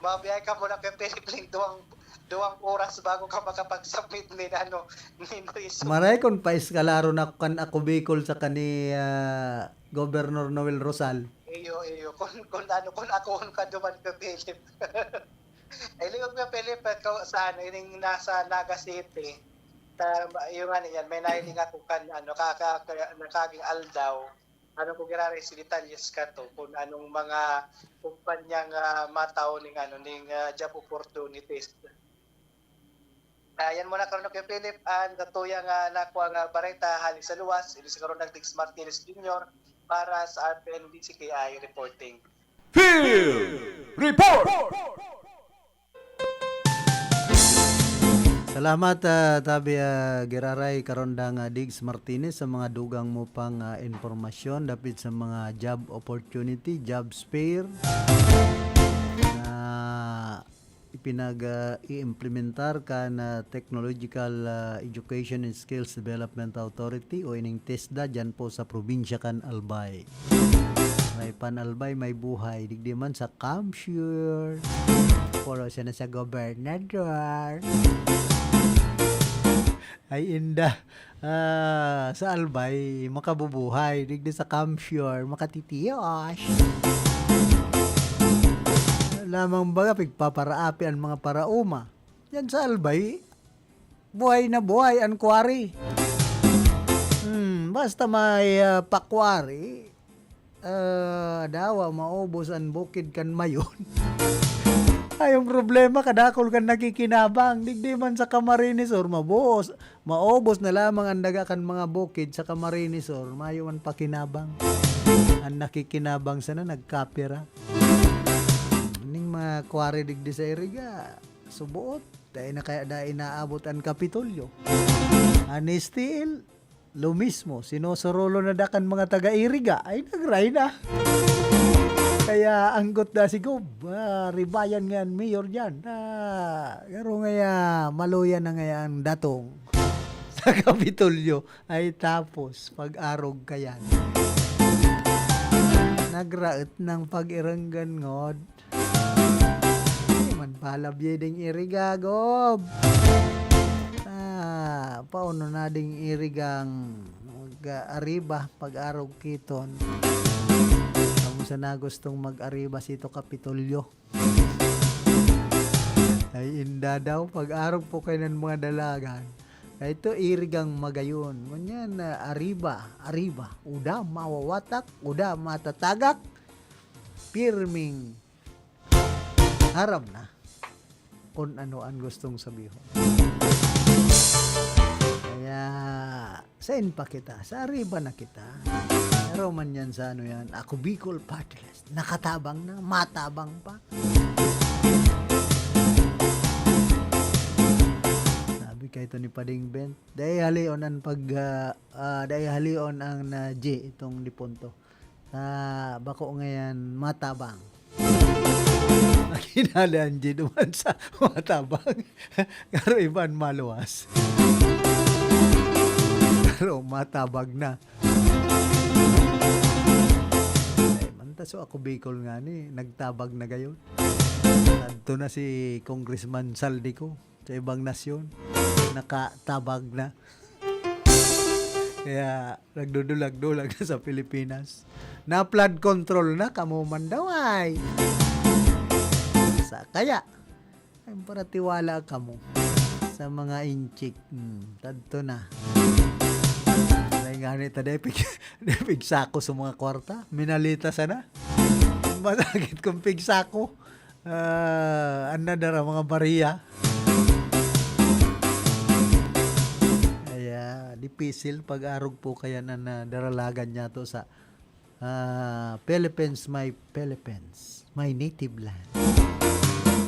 Mabiyahe ka muna, Kuya Philip, ning duwang, duwang oras bago ka makapag-submit nin, ano, nin resume. Maray kung paeskalaro na kan ako Bicol sa kani ah, Governor Noel Rosal. Iyo, iyo. Kung, kung ano, kung ako ka duman, Kuya Philip. Ay, liwag, Kuya Philip, ikaw sa ano, ining nasa Naga City. Ta, yung ano yan, may nahiling ako kan, ano, ka, ka, ka, nakaging aldaw. Ano ko giraray si detalyes ka to, kung anong mga kumpanyang ah, matao ning, ano, ning ah, job opportunities. Ayan muna karon, Kuya Philip, ang katuyang ah, nakuha nga bareta hali sa luwas, ini si Karon Diggs Martinez Junior para sa R P N B C K I reporting. Field Report! Salamat, ah, tabi ah, giraray karon da nga Diggs Martinez sa mga dugang mo pang ah, impormasyon dapit sa mga job opportunity, jobs fair na ipinag ah, iimplementar kan ah, Technological ah, Education and Skills Development Authority o ining TESDA dyan po sa probinsya kan Albay. May pan-Albay, may buhay. Digdi man sa CamSur. Puro siya na sa gobernador. Ay, inda. Ah, sa Albay, makabubuhay. Digdi sa CamSur, makatitiyos. Lamang baga, pigpaparaapi ang mga parauma. Yan sa Albay, buhay na buhay ang quarry. Hmm, basta may ah, pa-quarry, ah, dawa maubos ang bukid kan Mayon. Ay, ang problema, kadakol kan nakikinabang. Digdi man sa Camarines Sur, mabuos, maubos na lamang ang daga kan mga bukid sa Camarines Sur. Mayo man pakinabang. Ang nakikinabang sana, nagkapira. Ning mga quarry digdi sa Iriga, subuot. Dai na kaya dai naabot an Kapitolyo. An steel, lo mismo, sinusurulo na da kan mga taga-Iriga, ay nagray na. Kaya anggot da si Gob, ah, ribayan nga an mayor dyan. Ah, garo ngaya, maluya na ngaya ang datong sa Kapitolyo. Ay tapos, pag-arog kayan. Nagraot ng pag-iranggan ngod. Di man palabye ding iriga, Gob. Ah, pauno na ding irigang mag-ariba, pag-arog kiton. Kamo sana gustong mag-ariba sito Kapitolyo. Ay inda daw, pag-arog po kayo ng mga dalagan. Ito, irigang magayon. Ngunyan, ah, ariba, ariba. Uda mawawatak, uda matatagak. Pirming aram na kung ano ang gustong sabihon. Kaya, sain pa kita? Sa ariba na kita. Pero man yan sa ano yan, ako Bicol Party List. Nakatabang na, matabang pa. Sabi kay ito ni Pading Ben, dai halion ang pag, ah, ah, dai halion ang na G itong dipunto. Ah, bako ngayon matabang. Nakinali ang G duman sa matabang. Pero iban maluwas. Pero matabag na. Ay, mantaso ako Bicol nga ni, nagtabag na gayon. Adto na si Congressman Saldico sa ibang nasyon. Nakatabag na. Kaya nagdudulag-dulag na sa Pilipinas. Na flood control na, kamo man daw ay. Sa kaya, ay, para tiwala kamo sa mga inchik. Hmm, tadto na. Ay, nga ni ta, depig, depig sako sa mga kwarta. Minalita sana. Masakit kung pigsa ko. Ah, ano na dara, mga bariya. Kaya, dipisil pag-arog po kaya na, na daralagan niya to sa, ah, Philippines, my Philippines, my native land.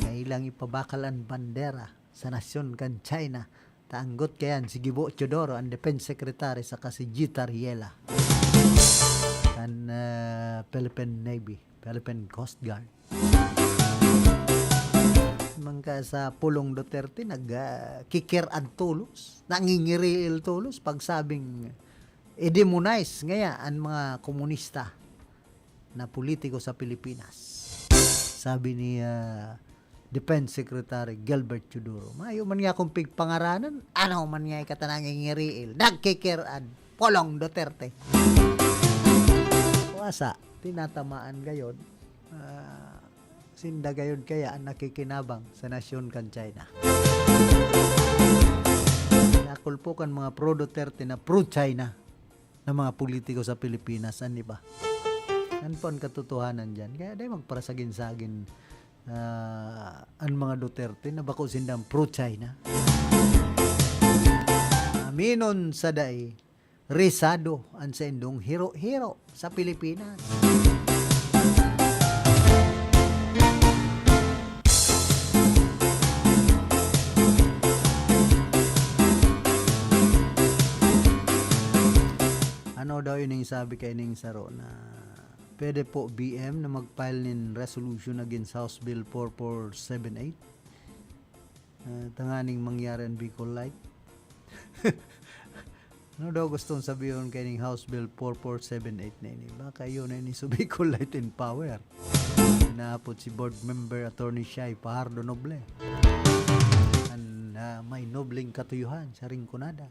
Kailang ipabakal an bandera sa nasyon kan China. Taanggot kayan si Gibo Teodoro, ang Defense Secretary, saka si Gita Riela, kan, ah, Philippine Navy, Philippine Coast Guard. Mangka sa Pulong Duterte, nag, ah, kikir-ad tolos, nangingiriil tolos, pagsabing i-demonize ngaya an mga komunista na politiko sa Pilipinas. Sabi ni, ah, Defense Secretary Gilbert Teodoro, "Mayo man nga akong pigpangaranan, ano man nga ika ta nangingiriil, nagkikir-ad, Pulong Duterte." Kuwasa, tinatamaan gayod, ah, sinda gayod kaya an nakikinabang sa nasyon kan China. Nakulpo kan mga pro-Duterte na pro-China na mga politiko sa Pilipinas, an iba. An po an katotohanan diyan. Kaya dai magparasagin-sagin, ah, an mga Duterte na bako sindang pro-China. Aminon sa dai, risado an saindong hiro-hiro sa Pilipinas. Ano daw ining sabi kaining saro na pwede po B M na mag-file nin resolution against House Bill four four seven eight? Ah, tanganing mangyari an Bicol Light. Ano daw gustong sabihon kaining House Bill four four seven eight na ini? Baka yun na ini sa Bicol Light and Power. Naapot si Board Member Attorney Shai Fajardo Noble. An, ah, may nobleng katuyuhan sa Rinconada.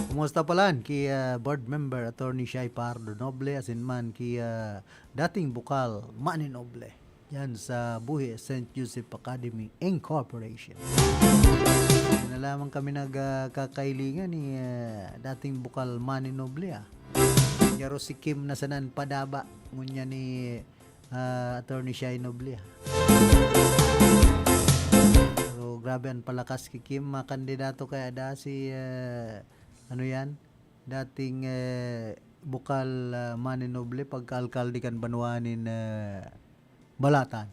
Kumusta palan ki, ah, Board Member Attorney Shai Fajardo Noble asin man ki, ah, dating bukal Manny Noble diyan sa Buhi Saint Joseph Academy Incorporation? Yan na lamang kami nagkakailingan ni, ah, dating bukal Manny Noble, ah. Pero si Kim na sana an padaba, ngunyan ni, ah, Attorney Shai Noble, ah. Pero grabe an palakas ki Kim, makandidato kaya da si, ah, ano yan? Dating, eh, bukal, ah, Manny Noble, pagka-alkalde kan banwa nin, ah, Balatan.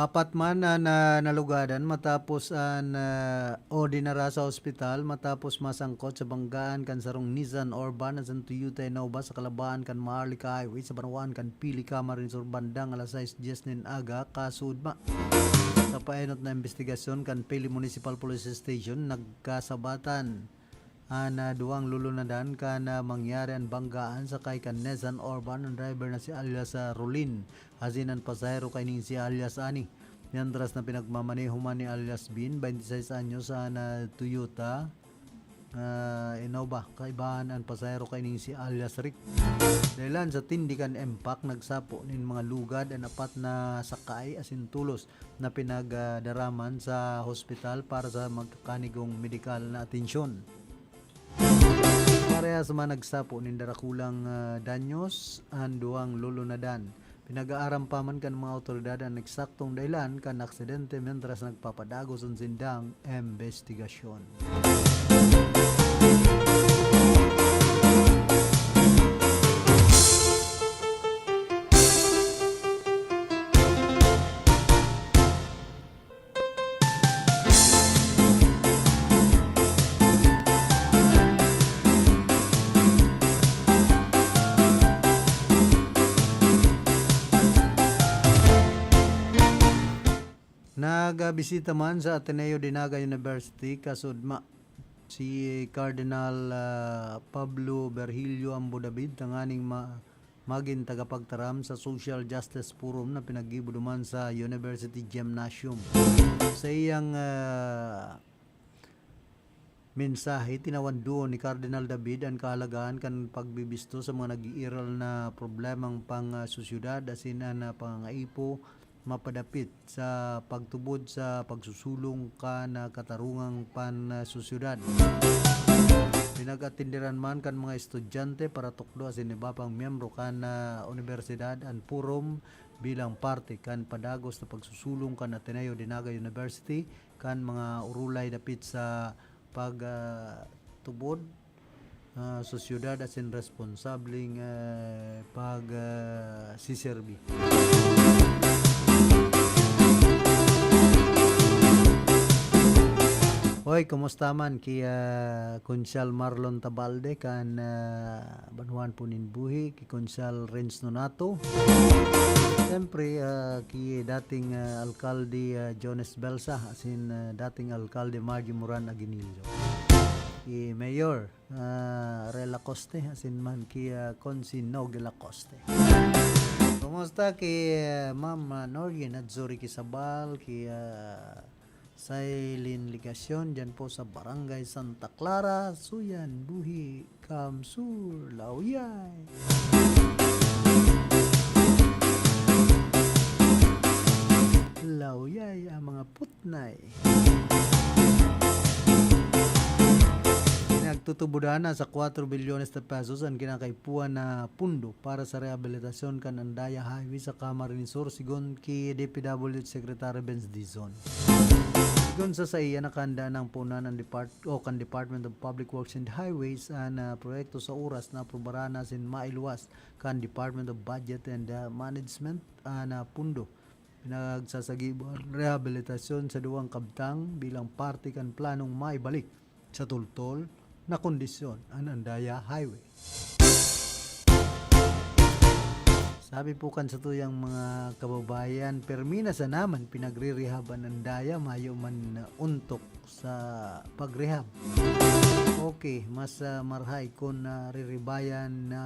Apat man an, ah, nalugadan matapos an, ah, o dinara sa ospital matapos masangkot sa banggaan kan sarong Nissan Urban asin Toyota Innova sa kalabaan kan Maharlika Highway sa banwaan kan Pili, Camarines Sur, bandang alas sais dyes nin aga, kasuodma. Sa paenot na imbestigasyon kan Pili Municipal Police Station, nagkasabatan an, ah, duwang lulunadan kan, ah, mangyari an banggaan sakay kan Nissan Urban, an driver na si alias, ah, Rolin, asin an pasahero kaining si alias Ani. Mientras na pinagmamaneho man ni alias Bin, baynte sais anyos, an, ah, Toyota, ah, Innova. Kaibahan an pasahero kaining si alias Rick. Dahelan sa tindi kan impact, nagsapo nin mga lugad an apat na sakay asin tolos na pinagdaraman sa hospital para sa magkakanigong medikal na atensyon. Parehas man nagsapo nin darakulang, ah, danyos an duwang lulunadan. Pinag-aaram pa man kan mga awtoridad an eksaktong dahilan kan aksidente, mientras nagpapadagos an sindang imbestigasyon. Nagbisita man sa Ateneo de Naga University, kasuodma, si Cardinal, ah, Pablo Virgilio Ambo David, tanganing ma-, magin tagapagtaram sa Social Justice Forum na pinaggibo duman sa University Gymnasium. Sa iyang, ah, mensahe, tinawan duon ni Cardinal David an kahalagahan kan pagbibisto sa mga nag-iiral na problemang pang-, ah, sosyedad asin an, ah, pangangaipo mapadapit sa pagtubod sa pagsusulong kan, ah, katarungang pan-, ah, sosyedad. Pinag-atenderan man kan mga estudyante, paratukdo asin iba pang miyembro kan, ah, unibersidad an forum bilang parte kan padagos na pagsusulong kan Ateneo de Naga University kan mga urulay dapit sa pag, ah, tubod, ah, sosyedad asin responsableng, ah, pag, ah, siserbi. Hoy, kumusta man ki, ah, Konsyal Marlon Tabalde kan, ah, Banwaan po nin Buhi, ki Konsyal Renz Nonato. Siyempre, ah, ki dating, ah, Alkalde, ah, Jones Belsa, asin, ah, dating Alkalde Margie Moran Aguinaldo. Ki Mayor, ah, Rel Acoste, asin man ki, ah, Consi Noge Lacoste. Kumusta ki, ah, Ma'am, ah, Norgin Atzuri Quisabal, ki, ah, Silene Legacion, dyan po sa Barangay Santa Clara, Suyan, Buhi, Camsur, Lauyay. Lauyay, ang mga putnay. Nagtutubodan na sa kwatro bilyones na pesos ang kinakaipuhan na pundo para sa rehabilitasyon kan Andaya Highway sa Camarines Sur, sigon ki D P W H Secretary Benz Dizon. Sigon sa saiya, nakahanda na ang punan ng depart-, o kan Department of Public Works and Highways an, ah, proyekto sa oras na aprobaran na asin mailuwas kan Department of Budget and, ah, Management an, ah, pundo. Pinagsasagibo an rehabilitasyon sa duwang kabtang bilang parte kan planong maibalik sa toltol na kondisyon an Andaya Highway. Sabi po kan satuyang mga kababayan, permi na sana man pinagre-rehab an Andaya, mayo man ontok sa pag-rehab. Okay, mas, ah, marhay kun, ah, riribayan na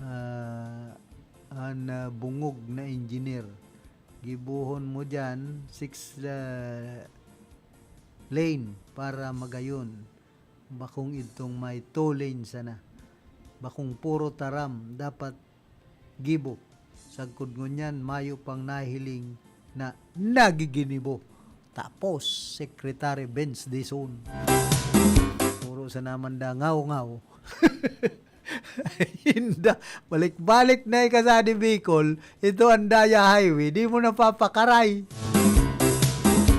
ah, an, ah, bungog na engineer. Gibohon mo diyan six, ah, lane para magayon. Bakong idtong may two lane sana. Bakong puro taram, dapat gibo. Sagkod ngunyan, mayo pang nahiling na nagiginibo. Tapos, Secretary Benz Dizon. Puro sana man da ngaw-ngaw. Inda, balik-balik na ikasadi Bicol, ito Andaya Highway, di mo napapakaray.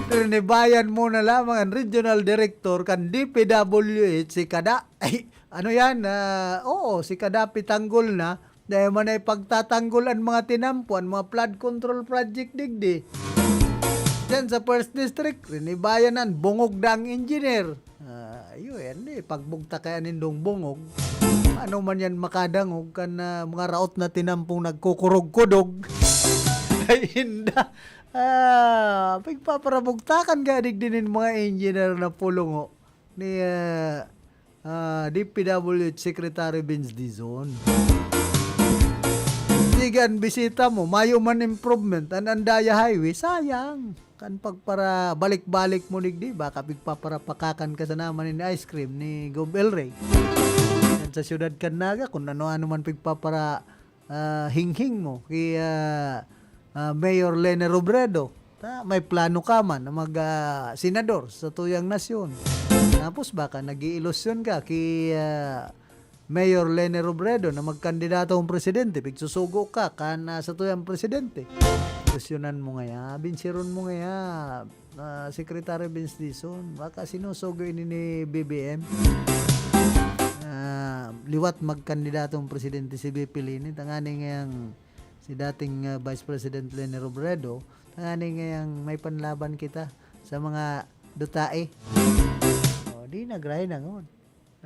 Rinibayan mo na lamang ang regional director kan D P W H, si Kada, ay, ano yan? Ah, oo, si Kada pitanggol na, dahil man ay pagtatanggol ang mga tinampo, ang mga flood control project digdi. Diyan sa First District, rinibayan na, bungog na ang engineer. Ah, iyo, yan eh. Pagbugtak kaya nindong bungog. Paano man yan makadangog kan, ah, mga raot na tinampong nagkukurog-kudog? Ay, inda. Ah, pigpaparabugtakan ka digdi nin mga engineer na pulungo ni, ah, ah, D P W H Secretary Benz Dizon. Sige, an bisita mo, mayo man improvement, an Andaya Highway, sayang. Kan pagpara-, balik-balik mo digdi, baka pigpaparapakakan ka sana man nin ice cream ni Gob El Rey. Yan sa siyudad kan Naga, kung ano-ano man pigpapara-, ah, hinghing mo ki, ah, ah, Mayor Leni Robredo. Ta, may plano ka man na mag, ah, senador sa tuyang nasyon. Tapos baka nag-iilusyon ka ki, ah, Mayor Leni Robredo na magkandidato ang presidente, pigsusugo ka kan, ah, satuyang presidente. Ilusyonan mo ngaya, binsiron mo ngaya, ah, Secretary Benz Dizon. Baka sinusugo ini ni B B M. Ah, liwat magkandidato ang presidente si B P Leni, tanganing ngayang si dating, ah, Vice President Leni Robredo, tanganing ngayang may panlaban kita sa mga dutae. O, di nagrahay na ngon.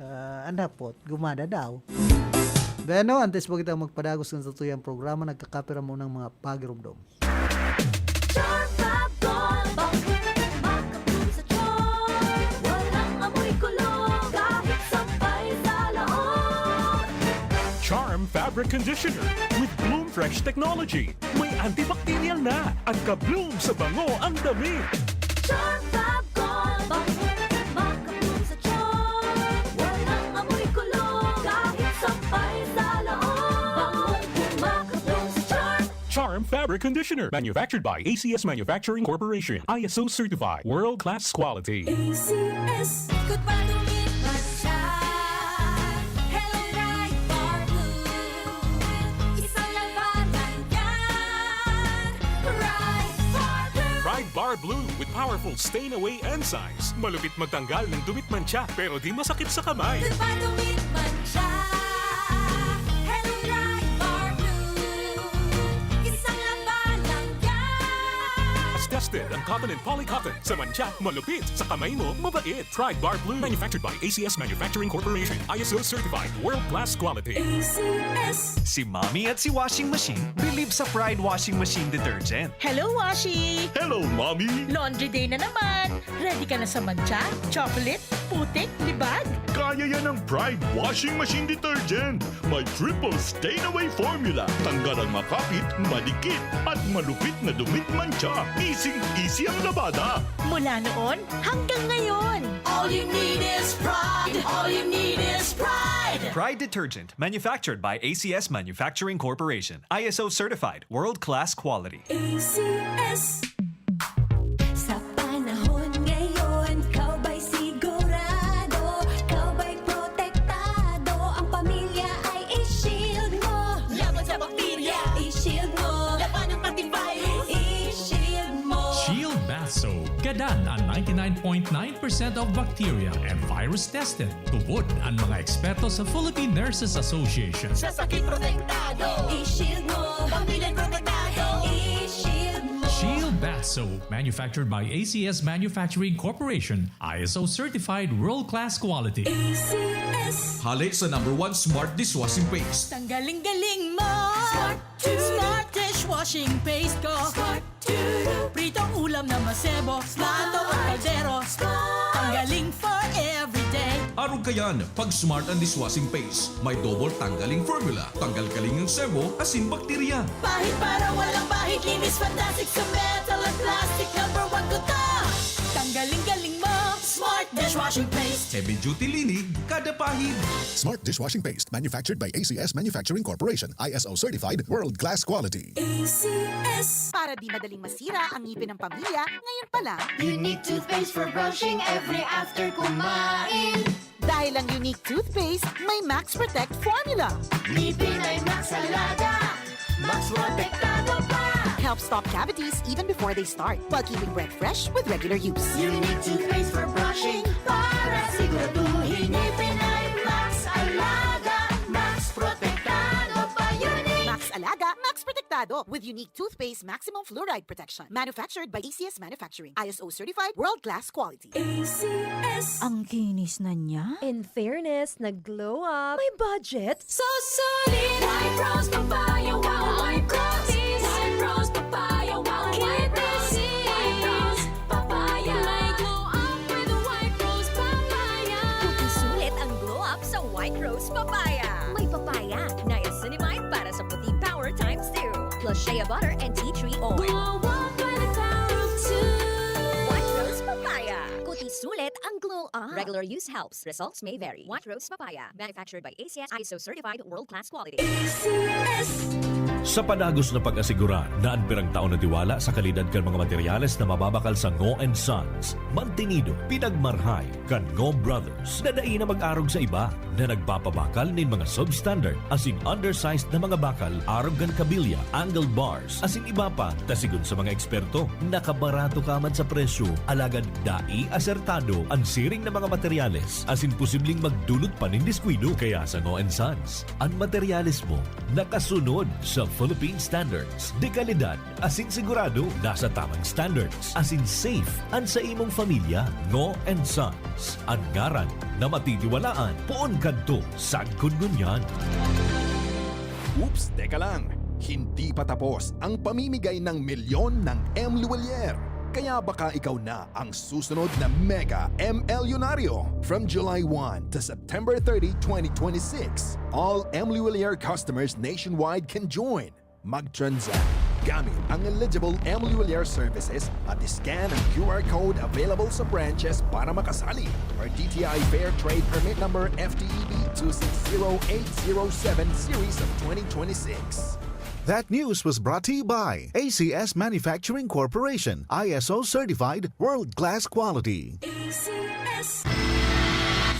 Ah, an hapot, gumada daw. Bueno, antes po kita magpadagos kan satuyang programa, nagkakapira mo ng mga pagirumdom. Charm Fab Gold, bangkong makapul sa tiyan. Walang amoy kulog, kahit sampay sa loob. Charm Fabric Conditioner with Bloom Fresh Technology. May antibacterial na at ka-bloom sa bango ang damit. Charm Fab Gold, bangkong makapul sa Charm Fabric Conditioner, manufactured by A C S Manufacturing Corporation, I S O certified, world-class quality. A C S. Ikot pa, dumit man siya. Hello, Pride Bar Blue. Isang labanan yan. Pride Bar Blue. Pride Bar Blue with powerful stain away enzymes. Malupit magtanggal ng dumit mantsa, pero di masakit sa kamay. Ikot pa, dumit man siya. Hello, Pride Bar Blue. Isang labanan yan. Tested ang cotton and poly cotton. Sa mantsa, malupit. Sa kamay mo, mabait. Pride Bar Blue. Manufactured by A C S Manufacturing Corporation. I S O certified. World class quality. A C S. Si Mommy at si Washing Machine believe sa Pride Washing Machine Detergent. Hello, Washi! Hello, Mommy! Laundry day na naman! Ready ka na sa mantsa, chocolate, putik, libag? Kaya yan ng Pride Washing Machine Detergent. May triple stain away formula. Tanggal ang makapit, madikit, at malupit na dumit mantsa. Easy-easy ang labada. Mula noon hanggang ngayon. All you need is Pride. All you need is Pride. Pride Detergent, manufactured by A C S Manufacturing Corporation. I S O certified, world-class quality. A C S. Sa panahon ngayon, ikaw ba'y sigurado? Ikaw ba'y protektado? Ang pamilya ay i-shield mo. Laban sa bakterya, i-shield mo. Laban ng antivirus, i-shield mo. Shield Bath Soap. Gadan ang ninety-nine point nine percent of bacteria and virus tested. Tubod ang mga eksperto sa Philippine Nurses Association. Sa sakit protektado, i-shield mo. Pamilya protektado, i-shield mo. Shield Bath Soap, manufactured by A C S Manufacturing Corporation, I S O certified world-class quality. A C S. Hale sa number one smart dishwashing paste. Tanggaling-galing mo! Smart! Smart dishwashing paste ko! Smart! Pritong ulam na masebo, plato o kaldero. Ang galing for everyday. Arog kayan, pag Smart ang dishwashing paste, may double tanggaling formula, tanggal kaling ng sebo, asin bakterya. Pahid para walang bahid, linis fantastic sa metal at plastic. Number one ko to. Tanggaling-galing mo, Smart dishwashing paste. Heavy duty linig, kada pahid. Smart dishwashing paste, manufactured by A C S Manufacturing Corporation, I S O certified, world class quality. A C S. Para di madaling masira ang ngipin ng pamilya, ngayon pa lang. Unique toothpaste for brushing every after kumain. Dahil ang Unique Toothpaste may Max Protect Formula. Ngipin ay Max Alaga, Max Protektado pa. Help stop cavities even before they start, while keeping breath fresh with regular use. Unique toothpaste for brushing para siguraduhin ngipin ay Max Alaga, Max Protektado pa. Unique. Max Alaga, Max Protektado with Unique Toothpaste Maximum Fluoride Protection. Manufactured by A C S Manufacturing. I S O certified, world class quality. A C S. Ang kinis na niya. In fairness, nag-glow up. May budget. So solid! White Rose Papaya, wow! White Rose! White Rose Papaya, wow! White Rose! White Rose Papaya! May glow up with White Rose Papaya! Puti sulit ang glow up sa White Rose Papaya. May papaya, niacinamide para sa puti power times two. Plus shea butter and tea tree oil. Glow up by the power of two. White Rose Papaya. Puti sulit ang glow up. Regular use helps. Results may vary. White Rose Papaya. Manufactured by A C S, I S O certified, world class quality. A C S. Sa padagos na pag-asigurar na an pirang taon na tiwala sa kalidad kan mga materyales na mababakal sa Ngo and Sons, mantinido, pinagmarhay kan Ngo Brothers na dai na mag-arog sa iba na nagpapabakal nin mga substandard asin undersized na mga bakal arog kan kabilya, angle bars, asin iba pa, ta sigon sa mga eksperto, nakabarato ka man sa presyo, alagad dai asertado an siring na mga materyales asin posibleng magdulot pa nin diskuido. Kaya sa Ngo and Sons, an materyales mo nakasunod sa Philippine Standards de Calidad asin sigurado nasa tamang standards asin safe an sa imong familya. Ngo and Sons, an ngaran na matitiwalaan poon kadto sagkod ngunyan. Oops, teka lang! Hindi pa tapos ang pamimigay ng milyon ng M Luwalier. Kaya baka ikaw na ang susunod na Mega M L Yunaryo. From July one to September thirty, twenty twenty-six, all M Luwalier customers nationwide can join. Mag-transact gamit ang eligible M Luwalier services at scan ang Q R code available sa branches para makasali, or D T I Fair Trade Permit Number F T E B two six zero eight zero seven series of twenty twenty-six. That news was brought to you by A C S Manufacturing Corporation, I S O certified, world-class quality. A C S.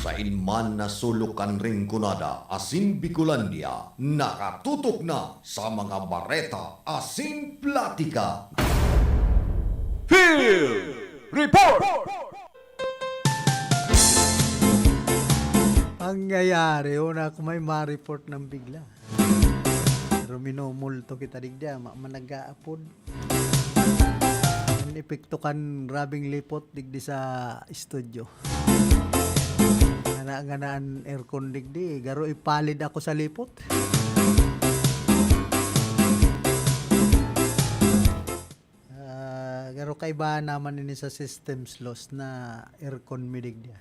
Sain man na sulok kan Rinconada asin Bicolandia, nakatutok na sa mga bareta asin platika. Field Report! Pangyayari, una ako may ma-report ng bigla. Pero minumulto kita digdi, ama man nag-aapod. An epekto kan grabeng lipot digdi sa estudyo. Ngana, ngana an aircon digdi, garo ipalid ako sa lipot. Ah, garo kaibahan naman ini sa systems loss na aircon mi digdi.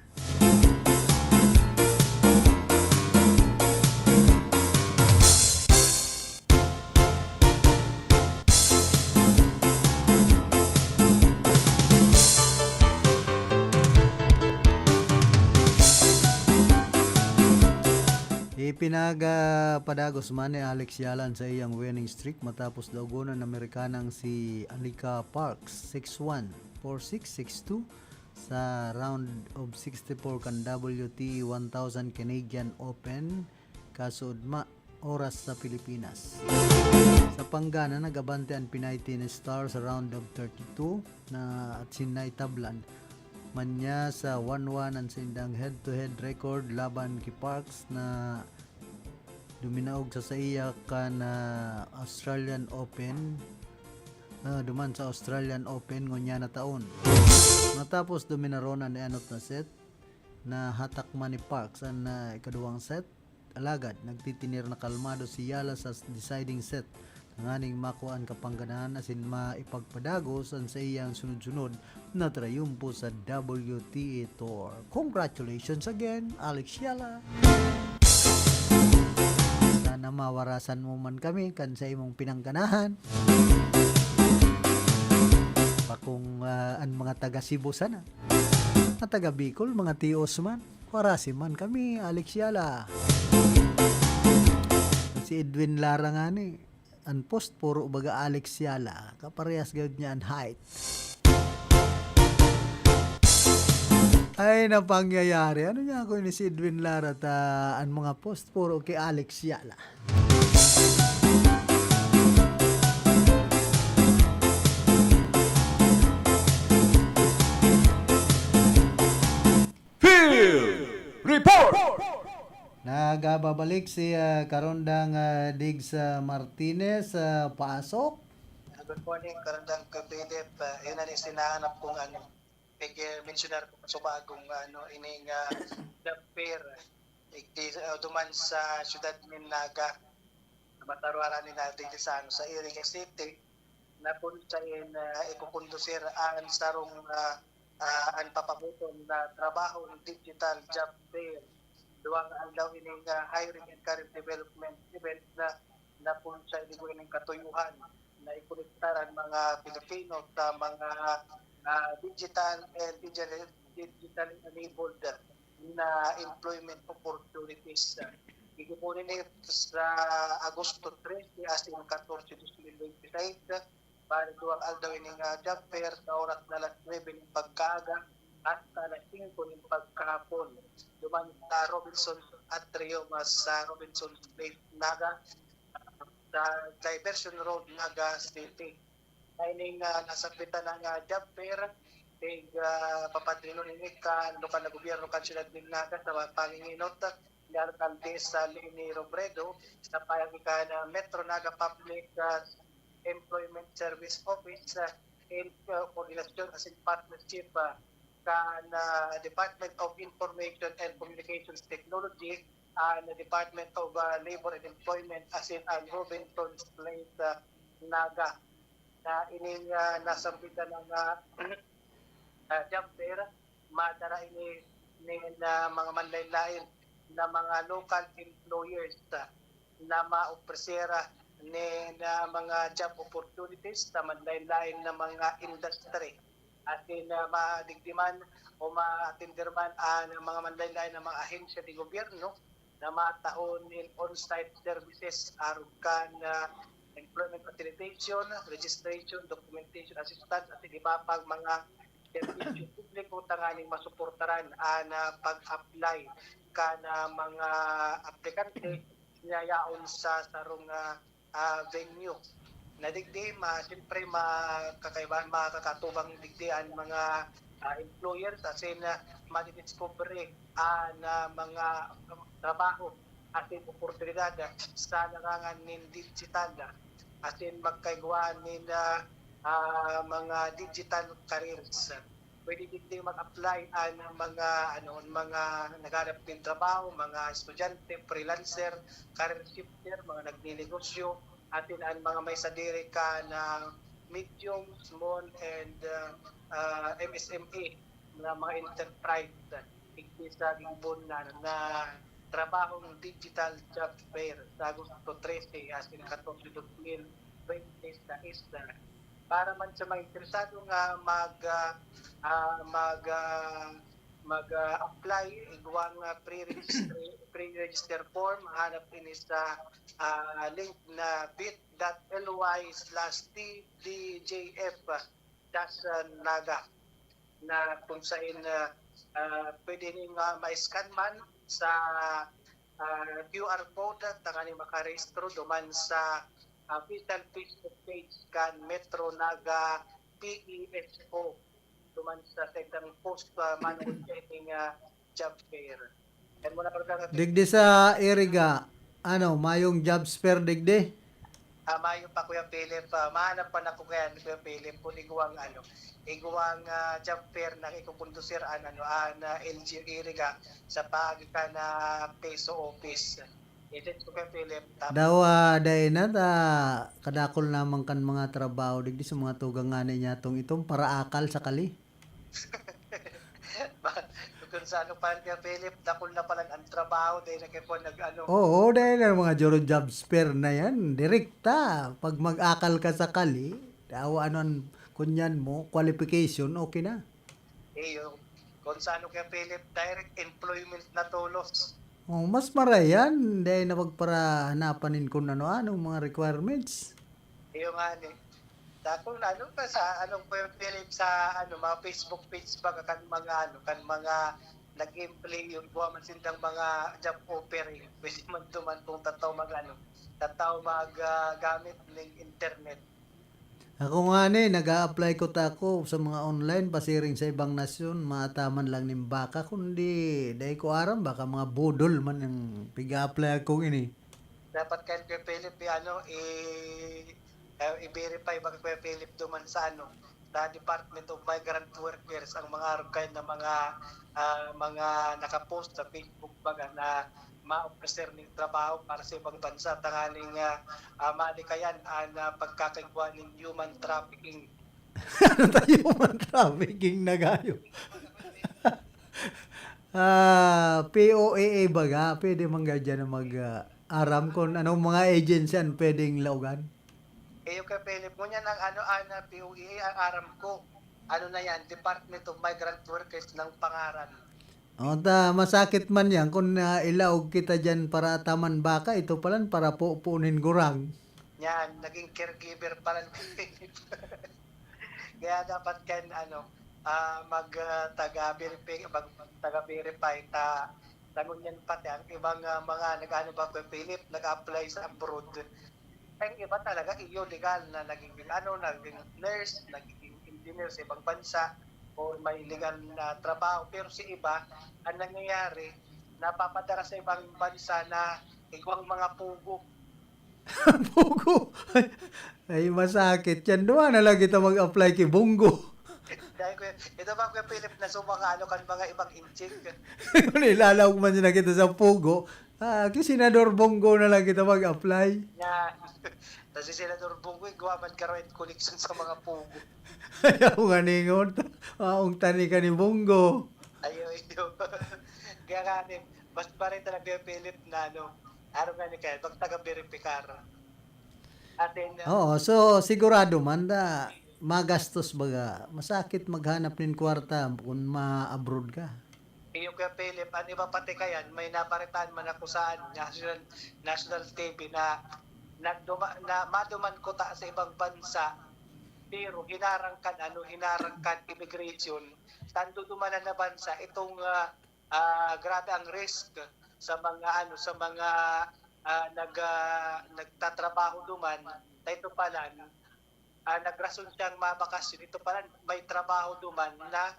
Ipinagapadagos man ni Alex Yala an saiyang winning streak matapos daugon an Amerikanang si Anika Parks, six one, four six, six two, sa round of sixty-four kan W T one thousand Canadian Open, kasuodma, oras sa Pilipinas. Sa panggana, nag-abante an Pinay Tennis Star sa round of thirty-two na asin naitablan man niya sa one one an saindang head-to-head record laban ki Parks na duminaog sa saiya kan, ah, Australian Open, ah, duman sa Australian Open ngunyan na taon. Matapos dominaron an enot na set, nahatak man ni Parks an, ah, ikaduwang set. Alagad, nagtitinir na kalmado si Yala sa deciding set, tanganing makua an kapangganahan asin maipagpadagos an saiyang sunod-sunod na trayumpo sa W T A Tour. Congratulations again, Alex Yala! Sana mawarasan mo man kami kan sa imong pinangganahan. Bakong, ah, an mga taga Cebu sana. Mga taga Bicol, mga tios man. Warasi man kami, Alex Yala. Si Edwin Lara ngani, an post puro baga Alex Yala. Kaparehas gayud niya an height. Ay, napangyayari. Ano niya ako ini si Edwin Lara ta an mga post puro ki Alex Yala. Field Report! Nagababalik si, ah, Karondang, ah, Diggs, ah, Martinez, ah, pasok. Good morning, Karondang Philip. Ah, yun ang isinahanap kong ano, pag-, eh, mensionar ko sa bagong, ano, ining, ah, job fair. Igdi, ah, duman sa siyudad nin Naga. Matarwara ni natin sa, ano, sa Iriga City, na kung saan, ah, ikukondusir ang sarong, ah, ah, an papaboton na trabaho ng digital job fair. Duwang aldaw ining, ah, hiring and career development event na, na kung sa iligoy ng katuyuhan na ikonektar ang mga Pilipino sa mga, ah, digital and digital, digitally enabled na employment opportunities. Gigibohon ini sa Agosto trese asin katorse, dos mil bente seis. Bali, duwang aldaw ini nga job fair sa oras na alas nuebe nin pagkaaga hasta alas singko nin pagkahapon. Duman sa Robinson's Atrium, sa Robinson's Place, Naga, sa Diversion Road, Naga City. Kaining, ah, nasambitan na nga job fair, tig, ah, papadrinon ini kan lokal na gobyerno kan siyudad nin Naga sa pangingenot ni Alcaldesa Leni Robredo sa paagi kan, ah, Metro Naga Public, ah, Employment Service Office, ah, in, ah, koordinasyon asin partnership, ah, kan, ah, Department of Information and Communications Technology, an Department of, ah, Labor and Employment asin an Robinson's Place, ah, Naga. Na ining, ah, nasambitan na nga, ah, job fair, madara ini nin, ah, mga manlain-lain na mga local employers, ah, na maopreser, ah, nin, ah, mga job opportunities sa manlain-lain na mga industry. Asin, ah, madigdi man o maatender man an mga manlain-lain na mga ahensya de gobyerno na matao nin on-site services arog kan, ah, employment facilitation, registration, documentation assistance, at iba pang mga serbisyo publiko tanganing masuportaran an, ah, pag-apply kan, ah, mga aplikante na yaon sa sarong, ah, ah, venue. Na digdi, ma-, siyempre, makakaiba-, makakatubang digdi an mga, ah, employers, asin, ah, madidiskubre an, ah, mga trabaho asin oportunidad sa larangan nin digital, asin magkaigwa nin, ah, ah, mga digital careers. Pwede digdi mag-apply an mga, ano, mga naghahanap nin trabaho, mga estudyante, freelancer, career shifter, mga nagninegosyo, asin an mga may sadiri kan medium, small, and, ah, ah, M S M E na mga enterprise. Digdi sa Ginbon na, na trabahong digital job fair sa Agosto trese asin katorse, dos mil bente sa isla. Para man sa mga interesado nga mag, ah, ah, mag, ah, mag, ah, apply, igwang, ah, pre-registra-, pre-register form, hanap ini sa, ah, link na bit dot L Y slash T D J F dash Naga, na kung sain, ah, ah, pwede ning, ah, ma-scan man sa, ah, Q R code, ah, tanganing makarehistro duman sa, ah, official Facebook page kan Metro Naga P E S O, duman sa second post, ah, manungod kaning, ah, job fair. Yan muna, Brother Rafi. Digdi sa Iriga, ano, mayong jobs fair digdi? Ah, mayo pa, Kuya Philip. Ah, mahanap pa na ko kaya ni Kuya Philip kung igwang, ano, igwang, ah, job fair na ikukondusir an, ano, an, ah, L G U Iriga sa paagi kan, ah, P E S O office. Isit ko, Kuya Philip. Tap- Daw, ah, dai na ta, kadakol naman kan mga trabaho digdi sa mga tugang ngani niyatong itong paraakal sa kali. Ba, kung sa ano pa yan, Kuya Philip, dakul na pala ang trabaho, dahil na kayo po nag-ano. Oo, dahil ang mga Joro Jobs Fair na yan, direkta. Pag mag-akal ka sa kali, daw ano ang kunyan mo, qualification, okay na. Iyo, kung sa ano, Kuya Philip, direct employment na tolos. Oh, mas marayan, dahil na pagparahanapan nin kung ano-ano, mga requirements. Iyo nga ni. Dakul na, ano pa sa, ano, Kuya Philip, sa, ano, mga Facebook page ba, kan mga, ano, kan mga nag-employ, yung buwan man sindang mga job offering. Pwede man duman kung tataw mag, ano, tataw mag, ah, gamit ng internet. Ako nga ni, nag-a-apply ko ta ako sa mga online, pasiring sa ibang nasyon, maataman lang nin baka, kundi dai ko aram, baka mga budol man ang pig-a-apply akong ini. Dapat kayo, Kuya Philip, i-, ano, i-, eh, i-verify ba, Kuya Philip, duman sa, ano, sa Department of Migrant Workers ang mga arog kayo na mga, ah, mga nakapost sa Facebook baga na ma-offer ning trabaho para sa ibang bansa, tanganing, ah, ah, malikayan ang, ah, pagkakaigwa nin human trafficking. Ano ta, human trafficking na gayo? Ah, P O A A baga, pwede man gad dyan na mag, ah, aram kung anong mga agency ang pwedeng laogan. Eh, yung kay Philip, ngunyan ang ano, ah, na P O A A, ang aram ko. Ano na yan, Department of Migrant Workers ng pangaran. O, ta, masakit man yan kung, ah, ilaog kita dyan para ataman baka, ito palan para pupunin gurang. Yan, naging caregiver pala ni Philip. Kaya dapat kan, ano, ah, mag, ah, taga-verify, mag, mag-taga-verify ta, ta ngunyan pati ang ibang, ah, mga nag-ano ba, Kuya Philip, nag-apply sa abroad. Ang iba talaga, iyo, legal na nagiging, ano, naging nurse, nagiging engineer sa ibang bansa, o may legal na trabaho. Pero si iba, ang nangyayari, napapadara sa ibang bansa na igwang mga pugo. Pugo? Ay, masakit yan. Duwa na lang kita mag-apply kay Bongo. Dahil ko, ito ba, Kuya Philip, na sumaka, ano, kan mga ibang inchik? Kung ilalaog man na kita sa pugo, ah, kay Senador Bongo na lang kita mag-apply. Yan. Tas si Senador Bongo, igwa man ka rin collection sa mga pugo. Ayaw nga ningon. Maong tani ka ni Bongo. Ayaw, ayaw. Kaya nga, ni, mas pa rin talaga yung Philip na, ano, araw nga ni kaya, pag taga-verify ka. Atin, ah, Oo, so sigurado man na magastos baga. Masakit maghanap nin kwarta kung ma-abroad ka. Iyo, Kuya Philip, ang iba pati kayan, may nabaritaan man ako sa, ano, national, national T V na nagduma-, na maduman ko ta sa ibang bansa, pero hinarang kan, ano, hinarang kan immigration, sando dumanan na bansa, itong, ah, ah, grabe ang risk sa mga, ano, sa mga, ah, nag-, ah, nagtatrabaho duman, ta ito pala, ah, nagrason siyang mabakasyon. Ito pala, may trabaho duman na,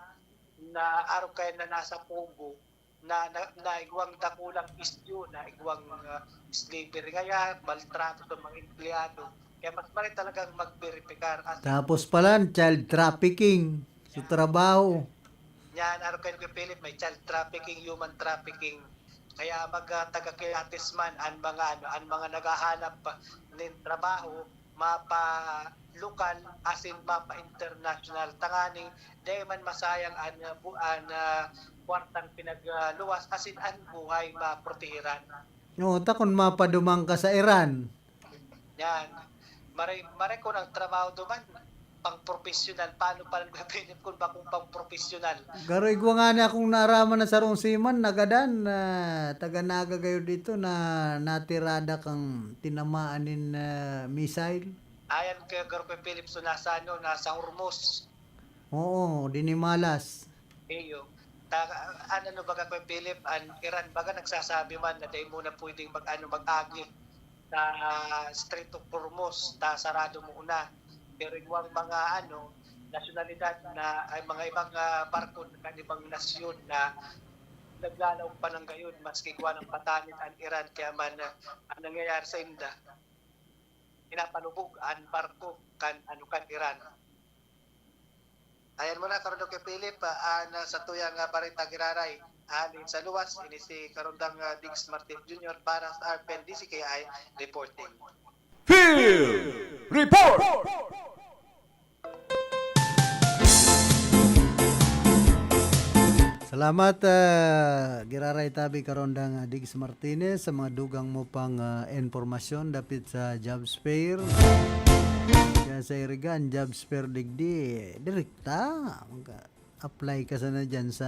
na arog kaya na nasa Pogo, na, na, na igwang dakulang isyu, na igwang, ah, slavery ngaya, maltrato sa mga empleyado. Kaya mas maray talagang magberipikar. At Tapos pala, child trafficking sa trabaho. Yan, arog kay Kuya Philip, may child trafficking, human trafficking. Kaya mag, ah, taga-kilatis man an mga, ano, an mga naghahanap nin trabaho, mapa-lokal asin mapa-international, tanganing dai man masayang an, ah, bu-, an, ah, kwartang pinagluwas asin an buhay maprotehiran. Oo, ta kun mapaduman ka sa Iran. Yan. Maray, maray kun ang trabaho duman, pang-professional. Paano pa lang Kuya Philip kun bakong pang-professional? Garo igwa ngani akong naaraman na sarong seaman, nagadan, na taga Naga gayod dito, na natirada kan tinamaan nin, ah, missile. Ayan, kaya garo Kuya Philip, so nasa ano, nasa Hormuz. Oo, dinimalas. Iyo. Ta-, an ano baga, Kuya Philip, an Iran baga nagsasabi man na dai muna pwedeng mag-, ano, mag-agi sa Strait of Hormuz, ta sarado muna. Pero igwang mga, ano, nasyonalidad na, ay, mga ibang, ah, barko kan ibang nasyon na naglalaog pa ng gayon, maski igwa nang patanid an Iran, kaya man, ah, an nangyayari sa inda, pinapalubog an barko kan, ano, kan Iran. Ayan muna, Karondang Kuya Philip, ah, an, ah, satuyang, ah, bareta giraray. Halin sa luwas, ini si Karondang, ah, Diggs Martin Junior para sa R P N D C K I Reporting. Field Report! Salamat, ah, giraray tabi, Karondang, ah, Diggs Martinez, sa mga dugang mo pang, ah, impormasyon dapit sa jobs fair. Kaya sa Irigan, jobs fair digdi, direkta. Mag-apply ka sana dyan sa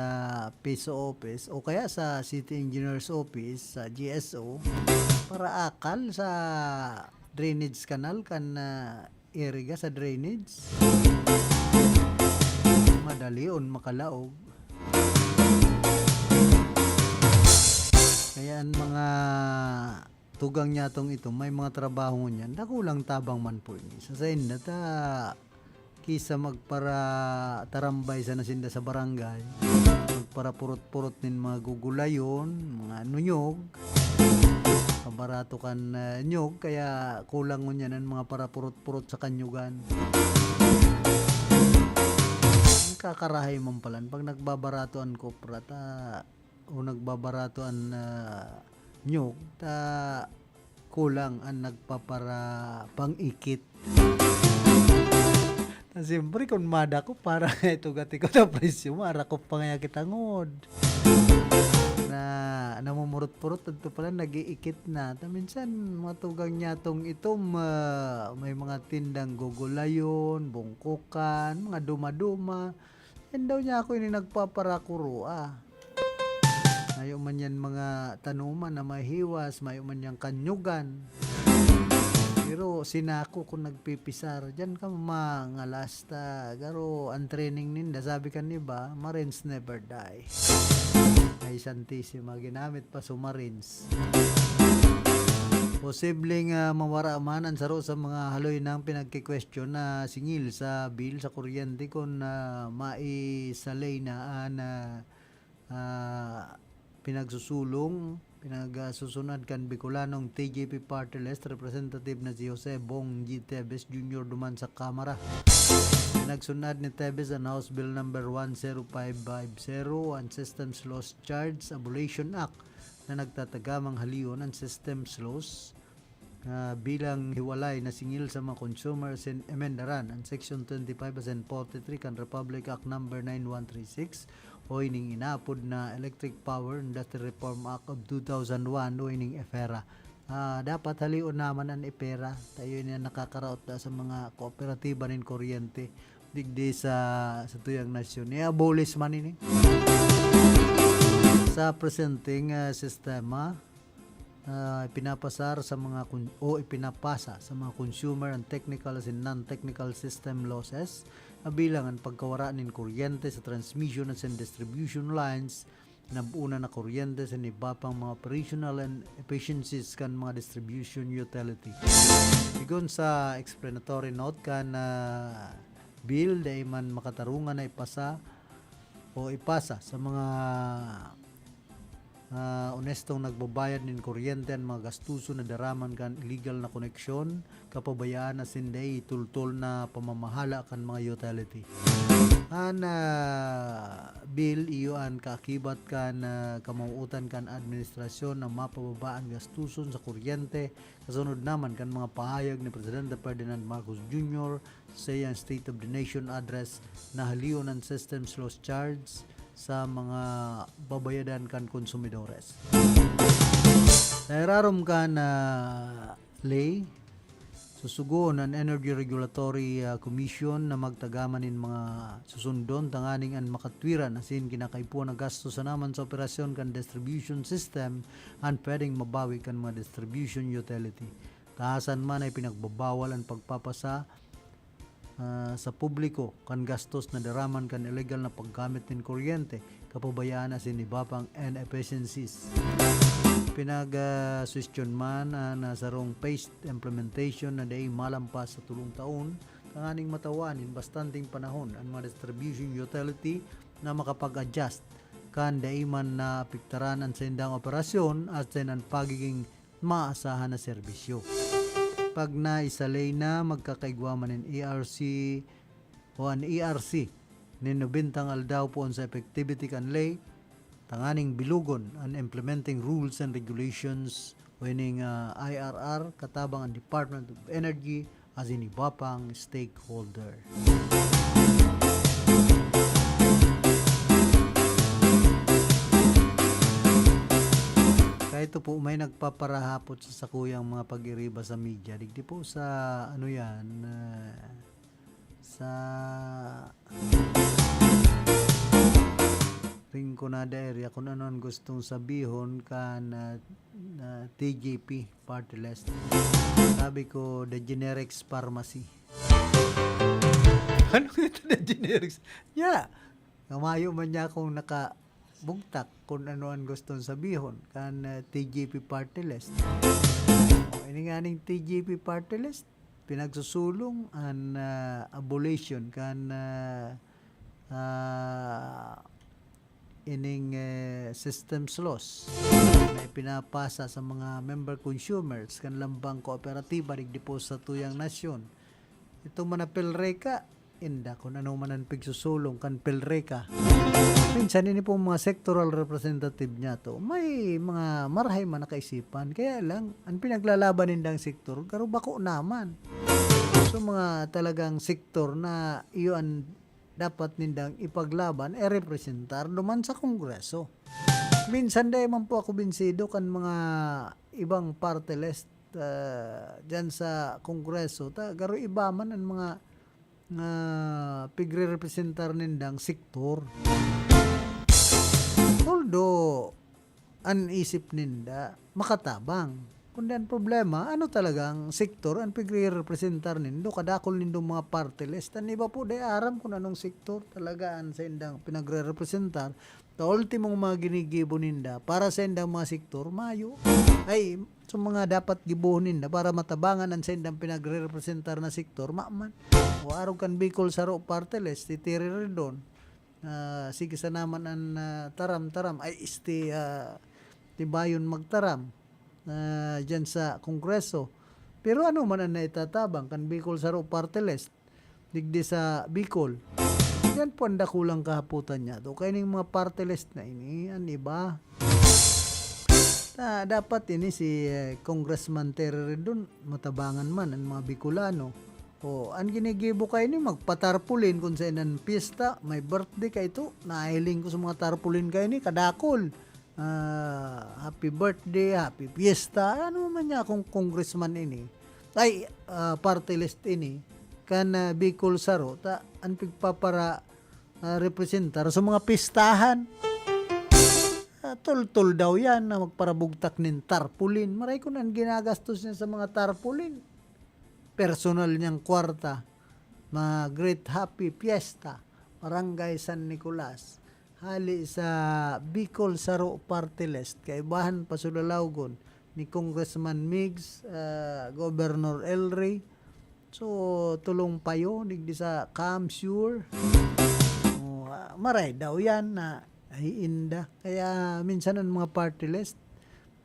P E S O office o kaya sa City Engineers Office, sa G S O, para akal sa drainage canal kan, ah, iriga sa drainage. Madalion makalaog. Kaya an mga tugang niyatong ito, may mga trabaho ngunyan, dakulang tabang man po ini. Sa sainda ta, kisa magparatarambay sana sinda sa barangay, magparapurot-purot nin mga gugulayon, mga nuyog, pabarato kan, ah, nyog, kaya kulang ngunyan an mga parapurot-purot sa kanyugan. Nakakarahay man palan pag nagbabarato an kopra ta, o nagbabarato an, ah, nyog, ta kulang an nagpapara-pang-ikit. Ta siyempre, kun madako, para ito gati ko na presyo mo, arakop pa ngaya kita ngod. Na namumurot-purot, adto pala, nag-iikit na. Ta minsan, mga tugang niyatong itom, ah, may mga tindang gugulayon, bungkukan, mga duma-duma. Yan daw niya ako ini nagpaparakuro, ah. Mayo man yan mga tanuman na mahiwas, mayo man yang kanyugan. Pero sinako kung nagpipisar, diyan ka mangalas ta. Garo, ang training ninda, sabi kan iba, "Marines never die." Ay, Santisima, ginamit pa sa Marines. Posibleng, ah, mawara man an saro sa mga haloy nang pinagkikwestiyon na singil sa bill sa kuryente kun, ah, maisalay na an, ah, ah, pinagsusulong, pinagsusunad kan Bicolanong T J P Party List Representative na si Jose Bong G. Teves Junior duman sa Kamara. Pinagsunad ni Teves an House Bill Number one zero five five zero, an Systems Loss Charge Abolition Act, na nagtatagamang halion an Systems Loss, ah, bilang hiwalay na singil sa mga consumer asin emendaran an Section twenty-five asin forty-three kan Republic Act Number nine one three six, o ining inaapod na Electric Power Industry Reform Act of two thousand one, o ining EFERA. Ah, dapat halion naman an EFERA. Ta iyo ini an nakakaraot ta sa mga kooperatiba nin kuryente digdi sa, sa tuyang nasyon. I-abolish man ini. Sa presenteng, ah, sistema, ah, ipinapasar sa mga kun-, o ipinapasa sa mga consumer and technical asin non-technical system losses, kabilang an pagkawara nin kuryente sa transmission asin distribution lines, nab-unan na kuryente asin iba pang mga operational and efficiencies kan mga distribution utility. Sigon sa explanatory note kan, ah, bill, dai man makatarungan na ipasa o ipasa sa mga, ah, onestong nagbabayad nin kuryente an mga gastuson na daraman kan illegal na koneksyon, kapabayaan asin dai tultol na pamamahala kan mga utility. An, ah, bill iyo an kaakibat kan, ah, kamawootan kan administrasyon na mapababa an gastuson sa kuryente, kasunod naman kan mga pahayag ni Presidente Ferdinand Marcos Junior sa iyang State of the Nation Address na halion an systems loss charge sa mga babayadan kan konsumidores. Sa irarom kan, ah, ley, susugoon an Energy Regulatory, ah, Commission na magtagama nin mga susundon tanganing an makatwiran asin kinakaipuhan na gasto sanaman sa operasyon kan distribution system an pwedeng mabawi kan mga distribution utility. Taasan man na ipinagbabawal an pagpapasa, ah, sa publiko kan gastos na daraman kan illegal na paggamit nin kuryente, kapabayaan asin iba pang inefficiencies. Pinag, ah, suwestiyon man an, ah, sarong phased implementation na dai malampas sa tolong taon, tanganing matawan nin bastanteng panahon an mga distribution utility na makapag-adjust kan dai man naapektaran an saindang operasyon asin an pagiging maasahan na serbisyo. Pag naisalay na, magkakaigwa man nin E R C o an E R C nin nobentang aldaw poon sa effectivity kan ley, tanganing bilugon an implementing rules and regulations o ining, ah, I R R katabang an Department of Energy asin iba pang stakeholder. Kaya ito po, may nagpaparahapot sa sakuyang mga pag-iriba sa media. Digdi po sa, ano yan, ah, sa Rinconada area, kung ano ang gustong sabihon kan, ah, ah, T G P party list. Sabi ko, the generics pharmacy. Ano ito, the generics? Yeah. Kamayo man niya akong nakabugtak kung ano ang gustong sabihon kan, ah, T G P party list. O, ini nga ning T G P party list, pinagsusulong an, ah, abolition kan, ah, ah, ining, eh, systems loss na ipinapasa sa mga member consumers kan lambang kooperatiba digdi po sa tuyang nasyon. Itong mga PELRECA, inda, kung ano man ang pigsusulong kan PELRECA. Minsan, ini pong mga sectoral representative niya to, may mga marahay man na kaisipan. Kaya lang, ang pinaglalaban nindang sektor, garo bako naman. So, mga talagang sektor na iyo ang dapat nindang ipaglaban, e representar duman sa Kongreso. Minsan, dai man po ako binsido kan mga ibang party list, ah, dyan sa Kongreso. Ta, garo iba man ang mga, ah, pigre-representar nindang sektor. Although, an isip ninda makatabang. Kundi an problema, ano talagang sektor an pigre-representar nindo? Kadakul nindong mga party list. An iba po, di aram kung anong sektor talaga an saindang pinagre-representar. Ta ultimo, mga ginigibo ninda para saindang mga sektor, mayo. Ay, sa mga dapat gibohon ninda para matabangan an saindang pinagre-representar na sektor, maman. O arog kan Bicol Saro Party List, si Terry Rendon. Ah, sige sana man an, ah, taram-taram, ay, este, ah, tibayon magtaram, ah, dyan sa Kongreso. Pero ano man an naitatabang kan Bicol Saro Party List digdi sa Bicol? Yan po ang dakulang kahapotan niya. To, kaya ning mga party list na ini, an iba. Ta, dapat ini si, eh, Congressman Terry Rendon, matabangan man an mga Bicolano. O, an ginigibo kaini, magpa-tarpaulin kun saen an piyesta, may birthday ka ito, nahiling ko sa mga tarpaulin kaini, kadakul. Ah, happy birthday, happy fiesta, ano man niya kung congressman ini, ay, ah, party list ini, kan, ah, Bicol Saro, ta, an pigpapara-, ah, representar sa mga pistahan. Tultol daw yan na magparabugtak nin tarpaulin. Maray ko na an ginagastos niya sa mga tarpaulin. Personal niyang kwarta. Mga Great Happy Fiesta, Barangay San Nicolas. Hali sa Bicol Saro Party List, kaibahan pa sulalawgon ni Congressman Migs, ah, Governor Elry. So, tulong payo, digdi sa Camp Sure. Oh, ah, maray daw yan na ay inda. Kaya minsan ang mga party list,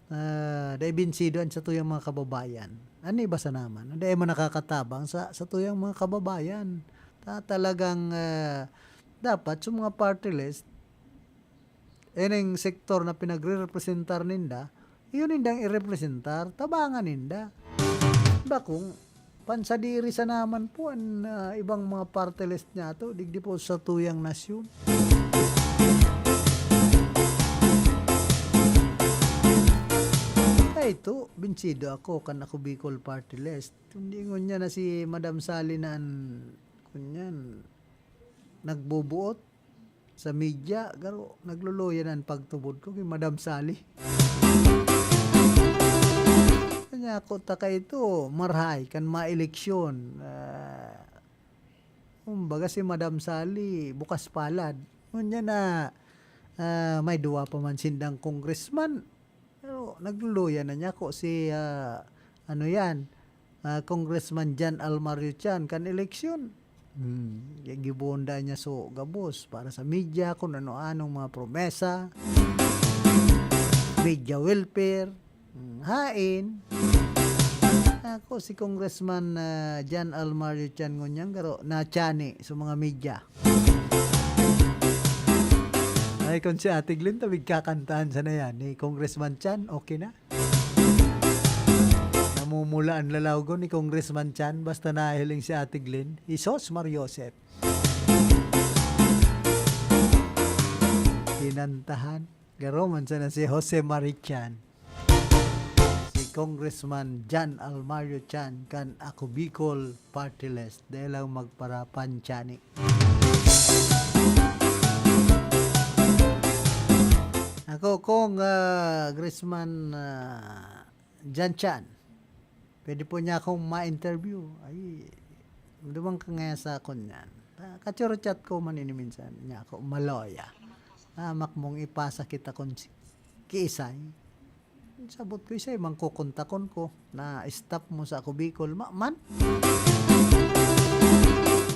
ah, dai binsido an satuyang mga kababayan. Ano ba sa naman? Dai man nakakatabang sa satuyang mga kababayan. Ta-, talagang, ah, dapat sa mga party list, ining sektor na pinagre-representar ninda, yun nindang irepresentar, tabangan ninda. Bakong pansadiri sa naman po an, ah, ibang mga party list niyato, digdi po sa tuyang nasyon. Ay, ito, binsido ako kan Ako Bicol Party List. Kundi ngunyan na si Madam Sally na an, kunyan, nagbubuot sa media, garo, nagluluya na an pagtubod ko ki Madam Sally. Kanya ako, taka ito, marahay, kan maeleksyon. Ah, kumbaga si Madam Sally, bukas palad. Ngunyan na, ah, may duwa pa man sindang congressman. Pero nagluluya na niya ako si, ah, ano yan, ah, Congressman John Almario Chan kan eleksyon. Hmm, kaya gibohon daa niya so gabos para sa media, kung ano-anong mga promesa, media welfare, hmm, hain. Ako si Congressman, ah, John Almario Chan ngunyan, garo, na chani sa mga media. Ay, kung si Ate Glenn, tabig kakantahan sana yan ni Congressman Chan, okay na. Namumula an lalawgon ni Congressman Chan, basta nahiling si Ate Glenn. Isos, Mar Joseph. Kinantahan. Garo man sana si Jose Marichan. Si Congressman John Almario Chan kan Ako Bicol Party List. Dai lang magparapanchani. Ako, Cong, ah, Congressman, ah, John Chan. Pwede po niya akong ma-interview. Ay, duman ka nga sa akon yan. Ta-, kachurot-chat ko man ini minsan niya ako, maloya. Hamak mong ipasa kita kun si-, kiisay. Sabot ko, isay man ko kontakon ko, na staff mo sa Ako Bicol. Ma-, man?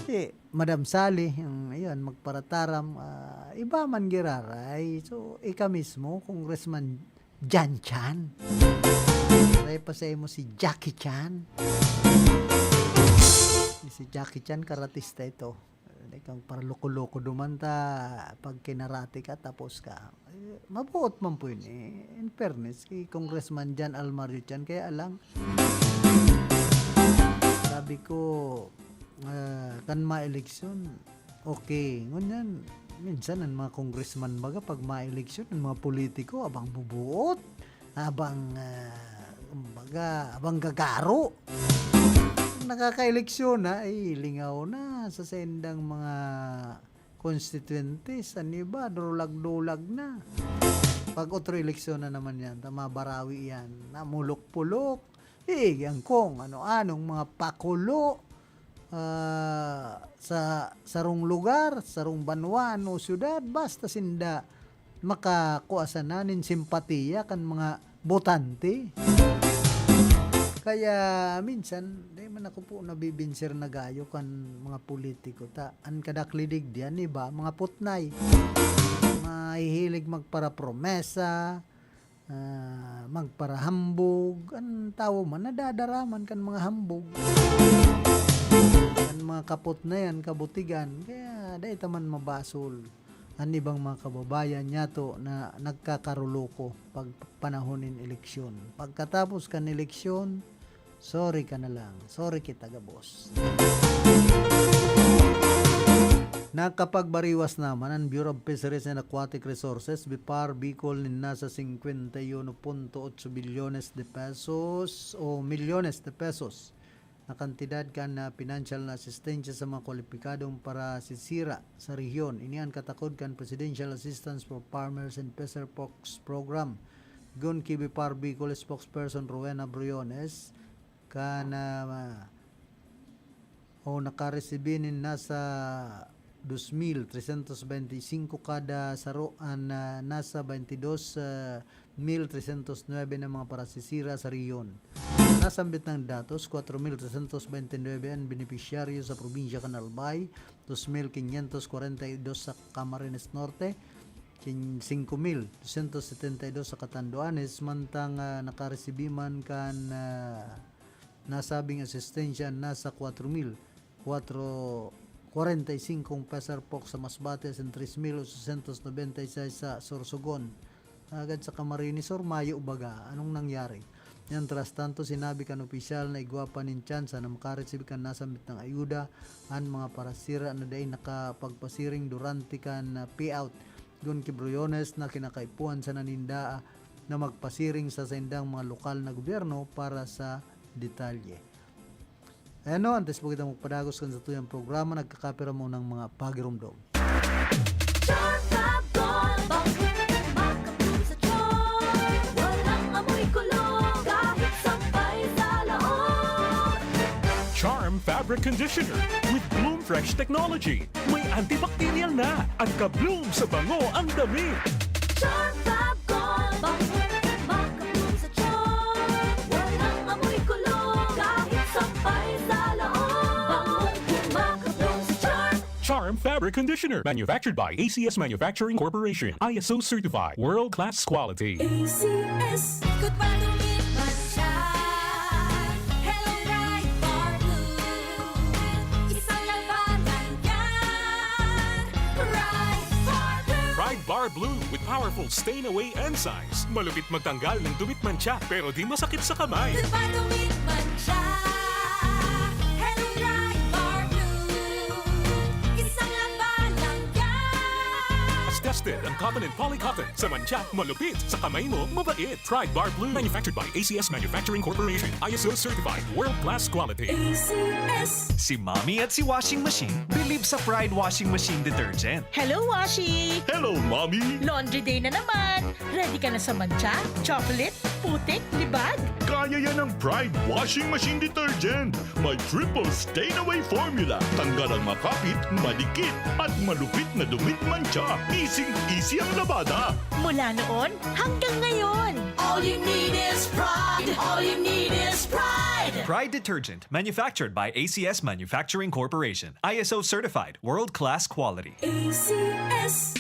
Si Madam Sally, ang, ayun, magparataram, ah, iba man giraray. So, ika mismo, Congressman Jan Chan. Aray pa sa imo si Jackie Chan. Si Jackie Chan, karatista ito. Hindi kang paraloko-loko duman ta, pag kinarate ka, tapos ka. Eh, mabuot man po yun eh. In fairness, kay Congressman Jan Almario Chan, kaya lang, sabi ko, ah, kan ma-eleksyon, okay. Ngunyan, minsan ang mga congressman baga, pag ma-eleksyon, ang mga politiko, abang bubuot, abang, ah, kumbaga, abang gagaro. Pag nakakaeleksyon na, ay, lingaw na sa sendang mga constituentes. Ang iba, dulag-dulag na. Pag otro eleksyon na naman yan, ta mabarawi yan. Namulok-pulok. Iyan kung ano-anong mga pakulo, ah, sa sarong lugar, sarong banwa, ano, syudad, basta sinda makakua sana nin simpatiya kan mga botante. Kaya minsan, di man ako po nabibinsir na gayo kan mga politiko. Ta, an kadaklidig diyan, iba, mga putnay. Mahihilig magparapromesa, ah, magparahambog, an tawo man nadadaraman kan mga hambog. An mga kapot na yan, kabutigan, kaya dai ta man mabasol an ibang mga kababayan niyato na nagkakaruloko pag panahon nin eleksyon. Pagkatapos kan eleksyon, sorry ka na lang. Sorry kita gabos. Nakapagbariwas naman ang Bureau of Fisheries and Aquatic Resources, BFAR, Bicol nin nasa singkwenta y uno punto otso bilyones de pesos o milyones de pesos kantidad kan, ah, pinansyal na asistensya sa mga kwalipikadong parasisira sa rehiyon. Ini an katakod kan Presidential Assistance for Farmers and Peasant Folks Program. Gun ki BFAR Bicol spokesperson Rowena Briones, kan, ah, o nakaresibi nin nasa dos mil trescientos veinticinco kada saro an, ah, nasa veintidós, ah, mil trescientos nuebe na mga parasisira sa rehiyon. Nasambit na datos, kwatro mil trescientos veintinuebe an benepisyaryo sa probinsya kan Albay, dos mil quinientos cuarenta y dos sa Camarines Norte, kin-, singko mil dosyentos setenta y dos sa Catanduanes, mantang, ah, nakaresibi man kan, ah, nasabing asistensya nasa kwatro mil kwatro, kwarenta y singkong peasant folks sa Masbate asin tres mil ochocientos nobenta y seis sa Sorsogon. Agad sa Camarines Sur, mayo baga. Anong nangyari? Mientras tanto, sinabi kan opisyal na igwa pa nin tsansa na makaresib kan nasambit na ayuda an mga parasira na dai nakapagpasiring durante kan, ah, payout. Gun ki Briones na kinakaipuhan sana ninda, ah, na magpasiring sa saindang mga lokal na gobyerno para sa detalye. Ayan no, antes po kita magpadagos kan satuyang programa, nagkakapira mo ng mga pagirumdom. Charm Fab Gold, bangkong makapul sa tiyan. Walang amoy kulog, kahit sampay sa laon. Charm Fabric Conditioner with Bloom Fresh Technology. May antibacterial na. An ka-Bloom sa bango ang damit. Charm Fab Gold, bangkong makapul sa tiyan. Walang amoy kulog, kahit sampay sa laon. Bangong makapul sa tiyan. Charm Fabric Conditioner, manufactured by A C S Manufacturing Corporation, I S O certified, world class quality. A C S. Ikot pa, dumit man siya. Hello, Pride Bar Blue. Isang labanan yan. Pride Bar Blue. Pride Bar Blue with powerful stain away enzymes. Malupit magtanggal ng dumit mantsa, pero di masakit sa kamay. Ikot pa, dumit man siya. Hello, Pride Bar Blue. Isang labanan yan. Tested ang cotton and polycotton. Sa mantsa, malupit. Sa kamay mo, mabait. Pride Bar Blue. Manufactured by A C S Manufacturing Corporation. I S O certified. World class quality. A C S. Si Mommy at si Washing Machine believe sa Pride Washing Machine Detergent. Hello, Washi! Hello, Mommy! Laundry day na naman! Ready ka na sa mantsa, chocolate, putik, libag? Kaya yan ng Pride Washing Machine Detergent. May triple stain away formula. Tanggal ang makapit, madikit, at malupit na dumit mantsa. Easy-easy ang labada. Mula noon hanggang ngayon. All you need is Pride. All you need is Pride. Pride Detergent, manufactured by A C S Manufacturing Corporation. I S O certified, world-class quality. A C S.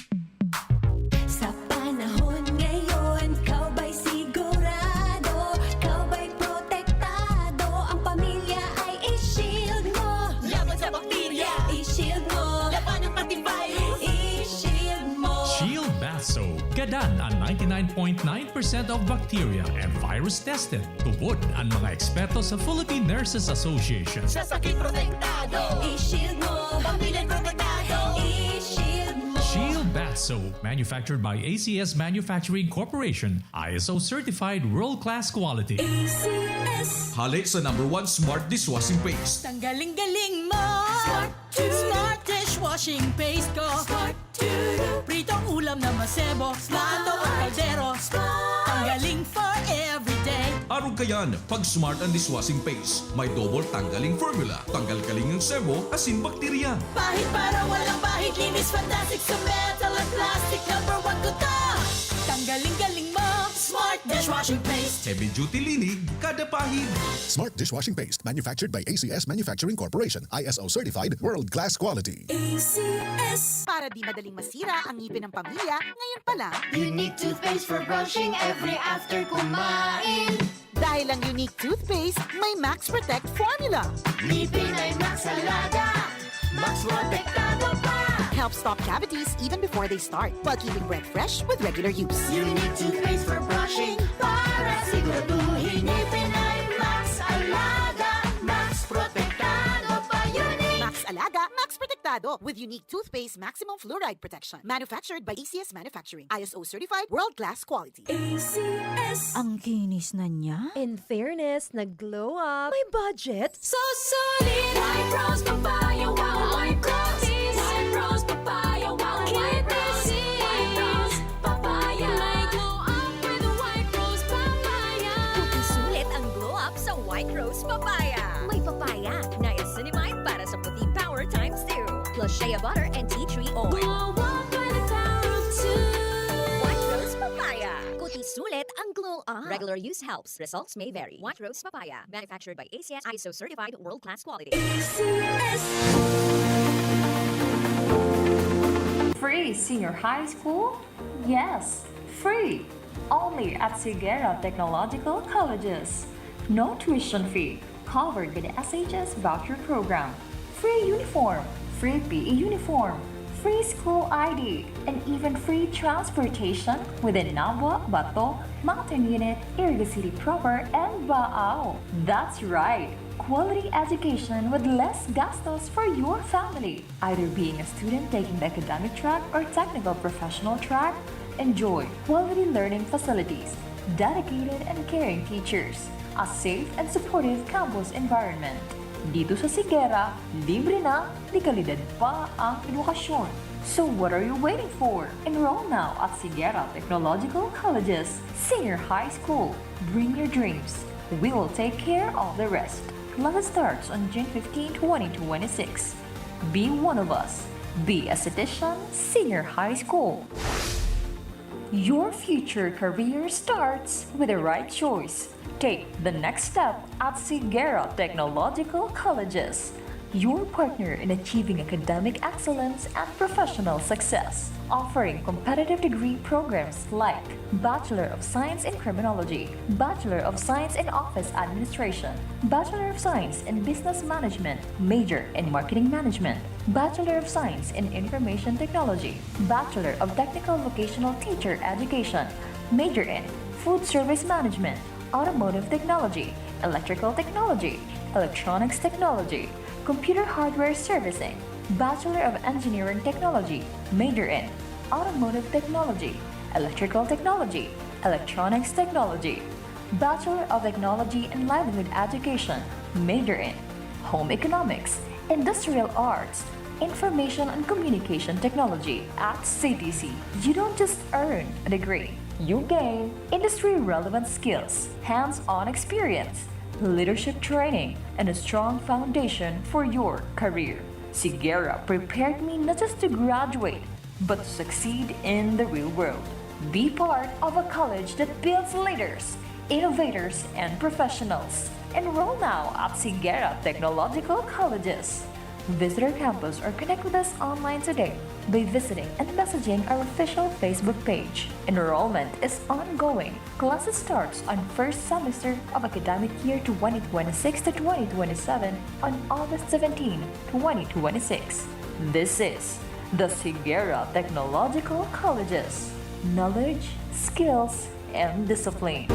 Sa panahon ngayon, ikaw ba'y sigurado? Ikaw ba'y protektado? Ang pamilya ay i-shield mo. Laban sa bakterya, i-shield mo. Labanan pati virus, i-shield mo. Shield Bath Soap. Gadan an ninety-nine point nine percent of bacteria and virus tested. Tubod an mga eksperto sa Philippine Nurses Association. Sa sakit protektado, i-shield mo. Pamilya protektado, i-shield mo. Shield Bath Soap, manufactured by A C S Manufacturing Corporation, I S O certified world-class quality. A C S. Hale sa number one smart dishwashing paste. Tanggaling-galing mo. Smart Smart dishwashing paste ko. Smart Pritong ulam na masebo. Plato o kaldero. Ang galing for everyday. Arog kayan, pag Smart ang dishwashing paste, may double tanggaling formula. Tanggal kaling ang sebo, asin bakterya. Pahid para walang bahid. Linis fantastic sa metal at plastic. Number one ko to. Tanggaling-galing mo. Smart dishwashing paste. Heavy duty linig, kada pahid. Smart dishwashing paste, manufactured by A C S Manufacturing Corporation, I S O certified, world class quality. A C S. Para di madaling masira ang ngipin ng pamilya, ngayon pa lang. Unique toothpaste for brushing every after kumain. Dahil ang Unique toothpaste may Max Protect formula. Ngipin ay Max Alaga, Max Protektado pa. Helps stop cavities even before they start, while keeping breath fresh with regular use. Unique toothpaste for brushing, para siguraduhin ngipin ay Max Alaga, Max Protektado pa. Unique. Max Alaga, Max Protect Tado with unique toothpaste maximum fluoride protection. Manufactured by A C S Manufacturing. I S O certified, world-class quality. A C S. Ang kinis na niya? In fairness, nag-glow up. May budget? So solid! White Rose Papaya, wow! White Rose! White Rose Papaya, wow! White Rose! White Rose Papaya! May glow up with White Rose Papaya! Puti sulit ang glow up sa White Rose Papaya. May papaya, niacinamide para sa puti power times two. Plus shea butter and tea tree oil. Glow up by the power of two. White Rose Papaya. Puti sulit ang glow up. Regular use helps. Results may vary. White Rose Papaya. Manufactured by A C S, I S O certified, world-class quality. A C S. Free senior high school? Yes, free. Only at Sigera Technological Colleges. No tuition fee. Covered by the S H S voucher program. Free uniform, free P E uniform, free school I D, and even free transportation within Nabua, Bato, Mountain Unit, Iriga City Proper, and Baao. That's right! Quality education with less gastos for your family. Either being a student taking the academic track or technical professional track, enjoy quality learning facilities, dedicated and caring teachers, a safe and supportive campus environment. Dito sa Sigera, libre na, de kalidad pa ang edukasyon. So what are you waiting for? Enroll now at Sigera Technological Colleges Senior High School. Bring your dreams. We will take care of the rest. Class starts on June fifteen, twenty twenty-six. Be one of us. Be a Citizen Senior High School. Your future career starts with the right choice. Take the next step at Sigera Technological Colleges, your partner in achieving academic excellence and professional success, offering competitive degree programs like Bachelor of Science in Criminology, Bachelor of Science in Office Administration, Bachelor of Science in Business Management, major in Marketing Management, Bachelor of Science in Information Technology, Bachelor of Technical Vocational Teacher Education, major in Food Service Management, Automotive Technology, Electrical Technology, Electronics Technology, Computer Hardware Servicing, Bachelor of Engineering Technology, major in Automotive Technology, Electrical Technology, Electronics Technology, Bachelor of Technology in Livelihood Education, major in Home Economics, Industrial Arts, Information and Communication Technology. At C T C, you don't just earn a degree, you gain industry-relevant skills, hands-on experience, leadership training, and a strong foundation for your career. Sigera prepared me not just to graduate, but to succeed in the real world. Be part of a college that builds leaders, innovators, and professionals. Enroll now at Sigera Technological Colleges. Visit our campus or connect with us online today by visiting and messaging our official Facebook page. Enrollment is ongoing. Classes starts on first semester of academic year twenty twenty-six to twenty twenty-seven on August seventeen, twenty twenty-six. This is the Sigera Technological Colleges. Knowledge, skills, and discipline.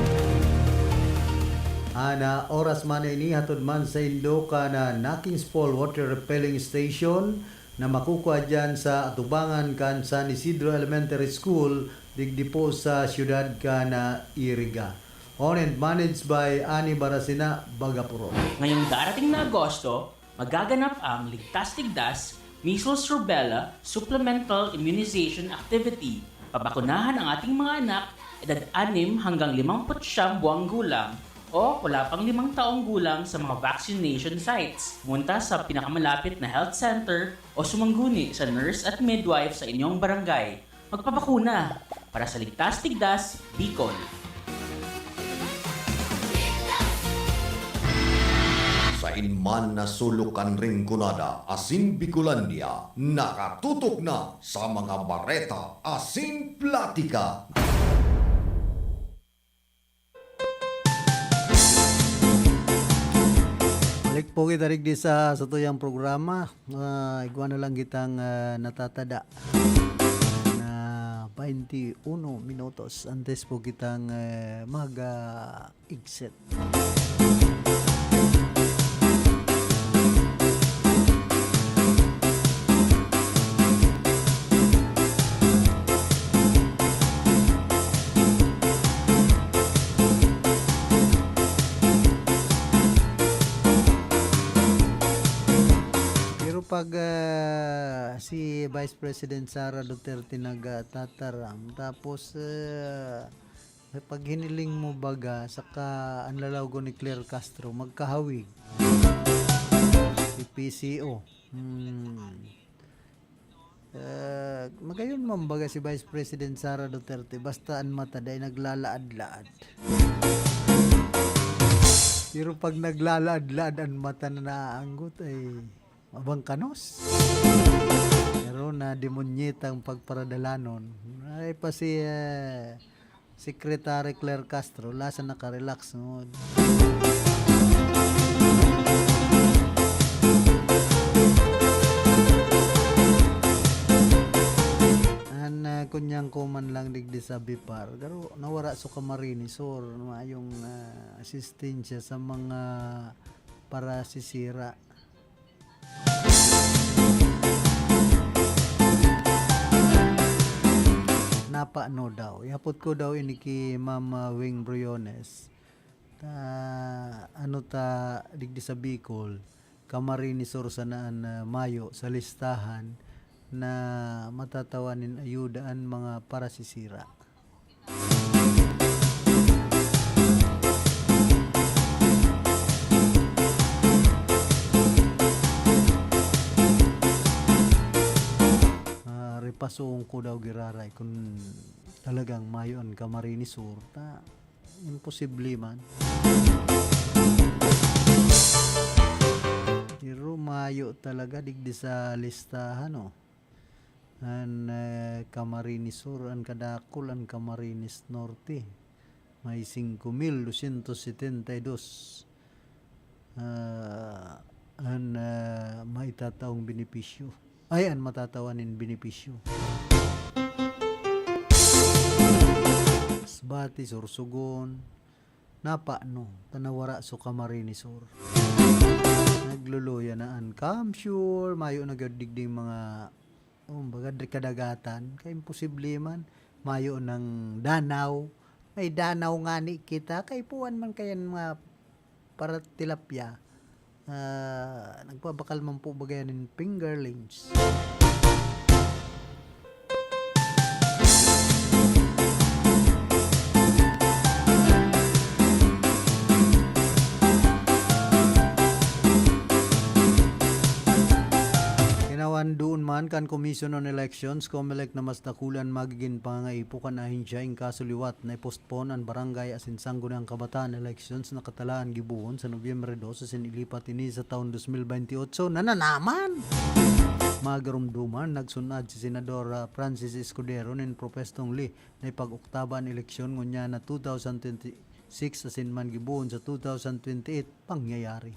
Ana, oras man na ini, hatod man saindo kan Nakings Fall Water Refilling Station na makukua diyan sa atubangan kan San Isidro Elementary School, digdi po sa siyudad kan Iriga. Owned and managed by Ani Barasina Bagapuro. Ngayong darating na Agosto, magaganap ang Ligtas Tigdas Measles Rubella Supplemental Immunization Activity. Pabakunahan ang ating mga anak, edad anim hanggang limampu't siyam buwang gulang o wala pang limang taong gulang sa mga vaccination sites. Pumunta sa pinakamalapit na health center o sumangguni sa nurse at midwife sa inyong barangay. Magpabakuna para sa Ligtas Tigdas, Bicol. Sain man na sulok kan Rinconada asin Bicolandia, nakatutok na sa mga bareta asin platika. Balik po kita digdi sa satuyang programa. Ah, igwa na lang kitang, ah, natatada na baynte uno minutos antes po kitang, eh, mag, ah, exit. Pag, ah, si Vice President Sara Duterte nagtataram, tapos, ah, pag hiniling mo baga, saka ang lalaw ko ni Claire Castro, magkahawig. Si P C O. Hmm. Ah, magayon man baga si Vice President Sara Duterte, basta an mata dai naglalaad-laad. Pero pag naglalaad-laad an mata na naaanggot, ay mabangkanos. Pero na demonyetang pagparadalanon. Ay pa si, ah, Secretary Claire Castro, lasa nakarelax ngod. An, ah, kunyang ko man lang digdi sa Bipar, garo nawara so Camarines Sur, mayong, ah, asistensya sa mga parasisira. Napano daw. Ihapot ko daw ini ki Ma'am, ah, Wing Briones. Ta, ano ta, digdi sa Bicol, Camarines Sur sana an, ah, mayo sa listahan na matatawan nin ayuda an mga parasisira. Ah, repasoon ko daw giraray kun talagang mayo an Camarines Sur, ta imposible man. Pero mayo talaga digdi sa listahan, oh. An, eh, Camarines Sur, an kadakul, an Camarines Norte. May singko mil dosyentos setenta y dos, ah, an, ah, maitataong benepisyo. Ay, an matatawan nin benepisyo. Masbate, Sorsogon, napano, ta nawara so Camarines Sur. Nagluluya na an Camsur, mayo na gyud digding mga, kumbaga, diri kadagatan, kay imposible man. Mayo nang danaw. May danaw ngani kita, kaipuhan man kayan mga para tilapia. Ah, nagbabakal man po bagayan nin fingerlings. Kinawan doon man kan Commission on Elections, COMELEC, na mas dakul an magigin pangangaipo kan ahensya in kaso liwat na i-postpone an barangay asin sangguniang kabataan elections na katalaan gibohon sa Nobyembre dos asin ilipat ini sa taon dos mil bentiocho na nanaman. Magarumdoman, nagsun-ad si Senador, ah, Francis Escudero nin propwestong li na ipag-oktaba an eleksyon ngunyan na two thousand twenty-six asin man gibohon sa two thousand twenty-eight pangyayari.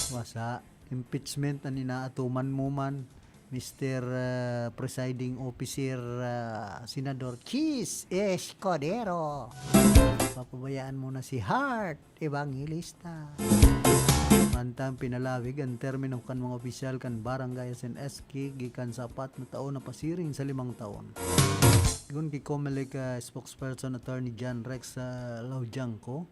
Wasa, impeachment an inaatuman mo man, Mister, ah, Presiding Officer, ah, Senador Chiz Escudero. Papabayaan mo na si Heart Evangelista. Mantang pinalawig an termino kan mga opisyal kan barangay asin S K gikan sa apat na taon na pasiring sa limang taon. Kun ki COMELEC, ah, spokesperson Attorney John Rex, ah, Laudianco,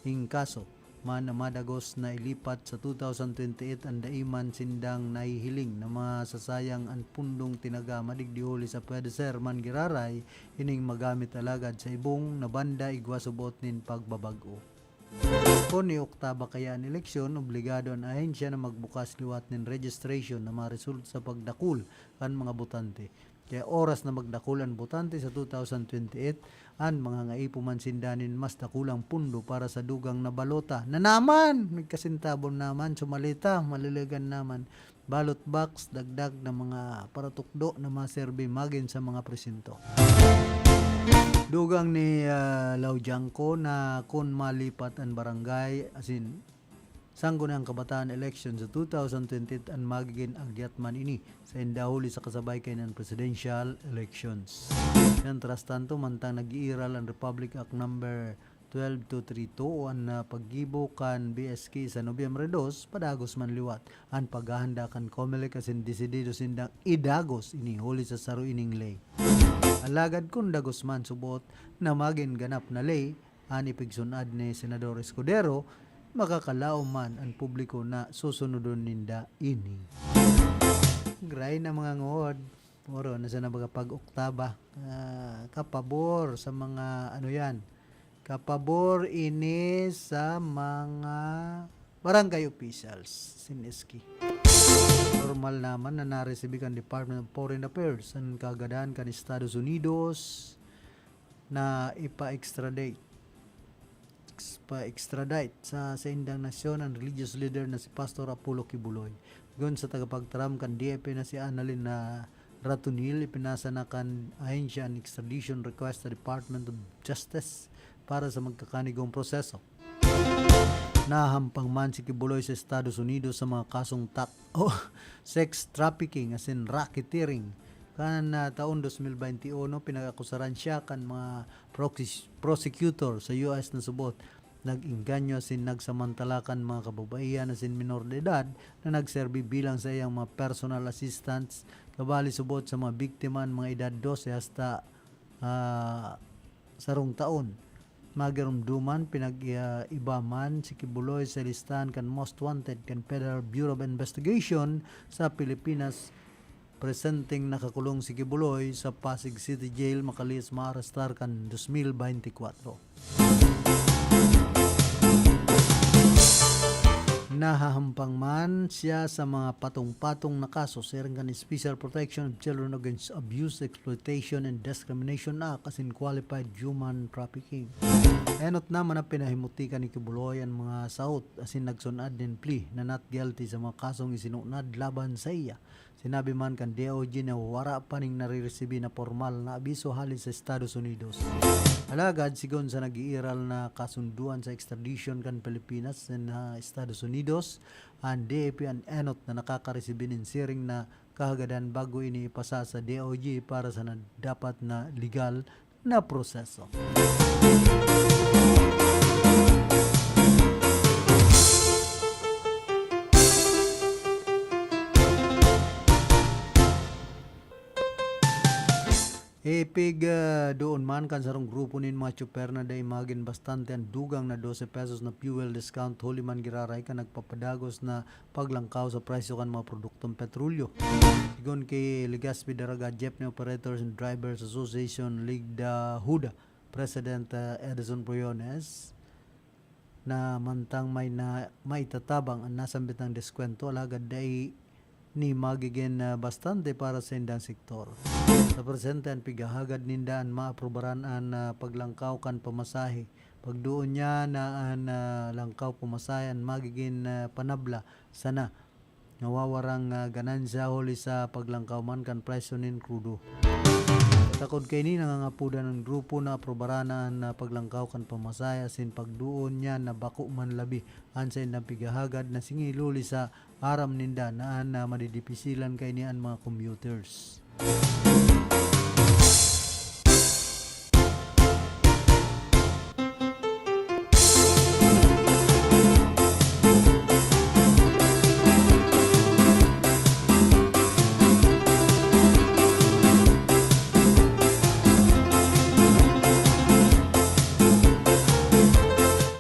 in kaso man na madagos na ilipat sa two thousand twenty-eight an dai man sindang nahihiling na masasayang an pundong tinagama digdi huli sa pwede ser man giraray ining magamit alagad sa ibong na banda igwa subot nin pagbabag-o. Kun ioktaba kaya an eleksyon, obligado an ahensya na magbukas liwat nin registration na maresulta sa pagdakul kan mga botante. Kaya oras na magdakul an botante sa two thousand twenty-eight, an mangangaipo man sinda nin mas dakulang pundo para sa dugang na balota. Na naman! Nagkasintabon naman, sumalita, maliligan naman. Ballot box, dagdag na mga paratukdo na maserbi magin sa mga presinto. Dugang ni, ah, Laudianco na kun malipat an barangay, asin, Sangguniang Kabataan election sa two thousand twenty-eight an magigin agyat man ini sainda huli sa kasabay kaining presidential elections. Mientras tanto, mantang nag-iiral an Republic Act Number twelve two three two, an, ah, paggibo kan B S K sa Nobyembre dos, padagos man liwat an paghahanda kan COMELEC asin desidido sindang idagos ini huli sa saro ining ley. Alagad kun dagos man subot na magin ganap na ley, an ipigsun-ad ni Senador Escudero, makakalaom man an publiko na susunodon ninda ini. Gray na mga ngod. Puro na sa nabaga pag-oktaba. Ah, kapabor sa mga, ano yan, kapabor ini sa mga barangay officials, sin S K. Normal naman na naresibi kan Department of Foreign Affairs an kagadahan kan Estados Unidos na ipa-extradite, pa-extradite sa saindang nasyon an religious leader na si Pastor Apollo Quiboloy. Sigon sa tagapagtaram kan D F A na si Annalyn na Ratunil, ipinasa na kan ahensya an extradition request sa Department of Justice para sa magkakanigong proseso. Nahahampang man si Quiboloy sa Estados Unidos sa mga kasong tak-, oh, sex trafficking, asin racketeering. Kan, ah, taon dos mil baynte uno, pinag-akusaran siya kan mga prokis-, prosecutor sa U S na subot nag-engganyo asin nagsamantala kan mga kababaihan asin minor de edad na nagserbi bilang saiyang mga personal assistants, kabali subot sa mga biktima an mga edad dose hasta, ah, sarong taon. Magiromdoman, pinag-iba man si Quiboloy sa listahan kan most wanted kan Federal Bureau of Investigation sa Pilipinas. Presenteng nakakulong si Quiboloy sa Pasig City Jail, makalihis maarestar kan dos mil baynte kwatro. Nahahampang man siya sa mga patong-patong na kaso siring kan Special Protection of Children Against Abuse, Exploitation, and Discrimination Act asin Qualified Human Trafficking. Enot naman na pinahimutikan ni Quiboloy an mga saot asin nagsun-ad nin plea na not guilty sa mga kasong isinunad laban saiya. Sinabi man kan D O J na wara pa nin nariresibi na pormal na abiso hale sa Estados Unidos. Alagad, sigon sa nag-iiral na kasunduan sa extradition kan Pilipinas sa Estados Unidos, an D F A an enot na nakakaresibi nin siring na kahagadan bago ini ipasa sa D O J para sa na-, dapat na legal na proseso. Ipig, ah, doon man kan sarong grupo nin mga tsoper na dai magin bastante an dugang na dose pesos na fuel discount huli man giraray kan nagpapadagos na paglangkaw sa presyo kan mga produktong petrolyo. Sigon ki Legazpi Daraga Jeepney Operators and Drivers Association, LEGDA-HUDA, President, ah, Edison Briones, na mantang may na, maitatabang an nasambitang deskwento, alagad dai ni magigin, ah, bastante para sa indang sektor. Sa presente, an pighahagad ninda an maaprubaran an, ah, paglangkaw kan pamasahe. Pagdoon niya na an, ah, langkaw pamasahe an magigin, ah, panabla sana nawawarang, ah, ganansya huli sa paglangkaw man kan presyo nin krudo. Takod kaini, nangangapodan an grupo na aprubaran na an, ah, paglangkaw kan pamasahe asin pagdoon niya na bako man labi an saindang pighahagad na singiluli sa aram ninda na an, ah, madidipisilan kaini an mga commuters.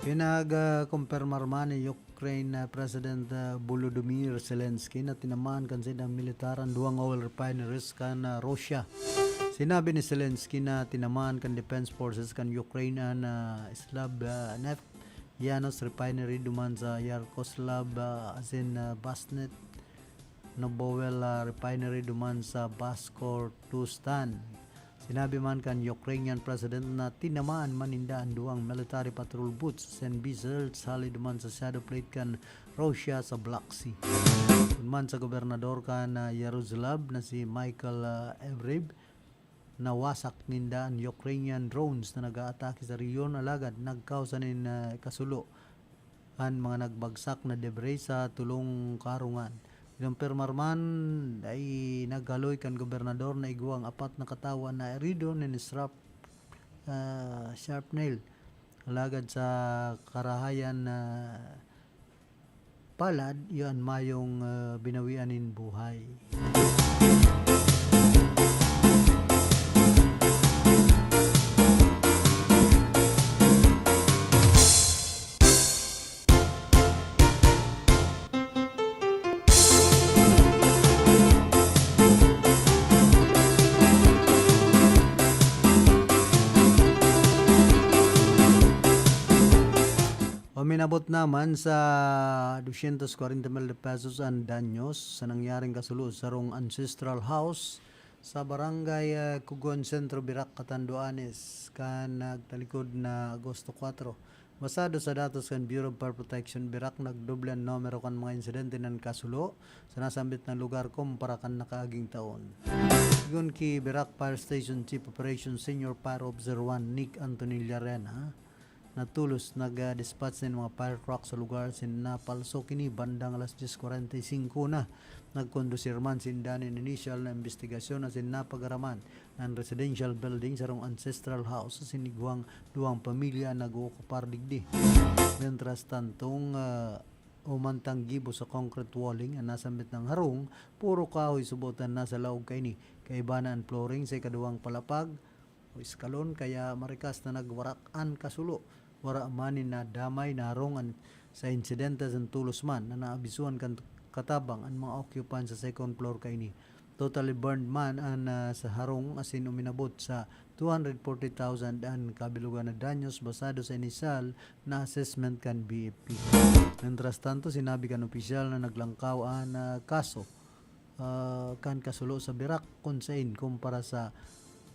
Pinag, ah, kumpirmar man ni Ukraine, ah, President, ah, Volodymyr Zelensky na tinamaan kan saindang militar an duwang oil refineries kan, ah, Russia. Sinabi ni Zelensky na tinamaan kan Defense Forces kan Ukraine an, ah, Slav, ah, Neft Yanos Refinery duman sa Yaroslav, ah, asin, ah, Basnet Novoel, ah, Refinery duman sa Baskortustan. Sinabi man kan Ukrainian President na tinamaan man ninda an duwang military patrol boats asin vessels hale duman sa shadow fleet kan Russia sa Black Sea. Kun man sa gobernador kan, ah, Yaroslav na si Michael, ah, Evriv, nawasak ninda an Ukrainian drones na nag-aatake sa rehiyon, alagad nagkausa nin, ah, kasulo an mga nagbagsak na debris sa tolong karungan. Kinumpirmar man, ay naghaloy kan gobernador na igwa an apat na katawo an nairido nin shrap-, ah, shrapnel. Alagad sa karahayan na palad, iyo an mayong, ah, binawian nin buhay. Inabot naman sa dosyentos kwarenta mil de pesos an danyos sa nangyaring kasulo sa sarong ancestral house sa Barangay, ah, Kugon Centro, Virac, Catanduanes, kan nagtalikod na Agosto kwatro. Basado sa datos kan Bureau of Fire Protection, Virac, nagdoble an numero kan mga insidente na nakasulo sa nasambit na lugar kumpara kan nakaaging taon. Sigon ki Virac Fire Station Chief Operations Senior Fire Officer one Nick Anthony Llarena, na tolos nag-dispatch nin mga fire truck sa lugar, asin napalso kini bandang alas dyes kwarenta y singko na. Nagkondusir man sinda nin inisyal na imbestigasyon asin napagaraman na an residential building, sarong ancestral house, asin igwang duwang pamilya an nag-ookupar digdi. Mientras tantong, ah, umantang gibo sa concrete walling an nasambit na harong, puro kahoy subot an nasa laog kaini. Kaiba na an flooring sa ikaduwang palapag o eskalon, kaya marikas na nagwarak an kasulo. Wara man nin nadamay na harong an, sa insidente, asin tolos man na naabisuhan kan katabang an mga occupant sa second floor kaini. Totally burned man an, ah, sa harong asin uminabot sa two hundred forty thousand an kabilugan na danyos basado sa inisyal na assessment kan B F P. Mientras tanto, sinabi kan opisyal na naglangkaw an, ah, kaso, ah, kan kasulo sa Virac, kun sain, kumpara sa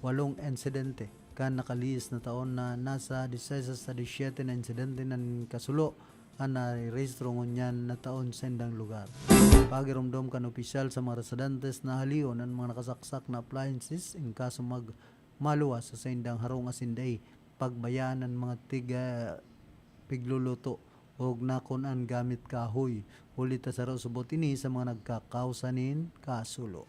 walong insidente kan nakalihis na taon, na nasa diseis hasta disyete na insidente na nin kasulo an narehistro ngunyan na taon sa indang lugar. Pagiromdom kan opisyal sa mga residentes na halion an mga nakasaksak na appliances in kaso mag-, maluwas sa saindang harong asin dai pagbayaan an mga tiga pigluluto o nakon an gamit kahoy, huli ta saro subot ini sa mga nagkakausa nin kasulo.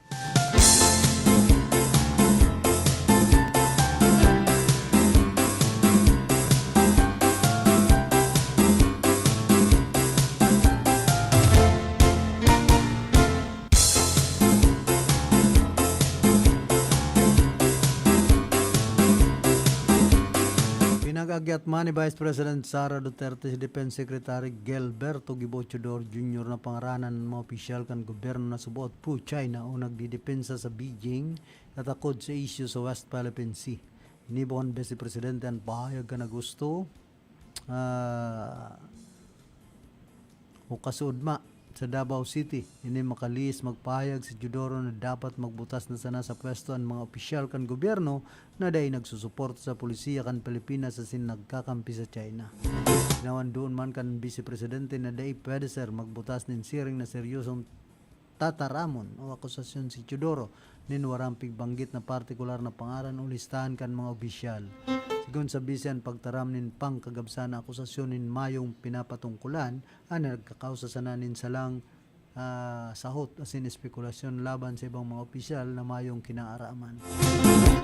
Pinag-agyat man ni Vice President Sara Duterte si Defense Secretary Gilberto Gibo Teodoro Junior na pangaranan an mga opisyal kan gobyerno na suboot pro-China o nagdidepensa sa Beijing katakod sa isyu sa West Philippine Sea. Ginibo kan Vice Presidente an pahayag kan Agosto, ah, o kasuodma sa Davao City. Ini makalihis magpahayag si Teodoro na dapat magbutas na sana sa pwesto an mga opisyal kan gobyerno na dai nagsusuporta sa polisiya kan Pilipinas asin nagkakampi sa China. Tinawan duon man kan Vice Presidente na dai pwede ser magbutas nin siring na seryosong tataramon o akusasyon si Teodoro nin warang pigbanggit na partikular na pangaran o listahan kan mga opisyal. Sigon sa Vice, an pagtaram nin pangkagabsan na akusasyon nin mayong pinapatungkulan an nagkakausa sana nin salang, ah, sahot asin espekulasyon laban sa ibang mga opisyal na mayong kinaaraman.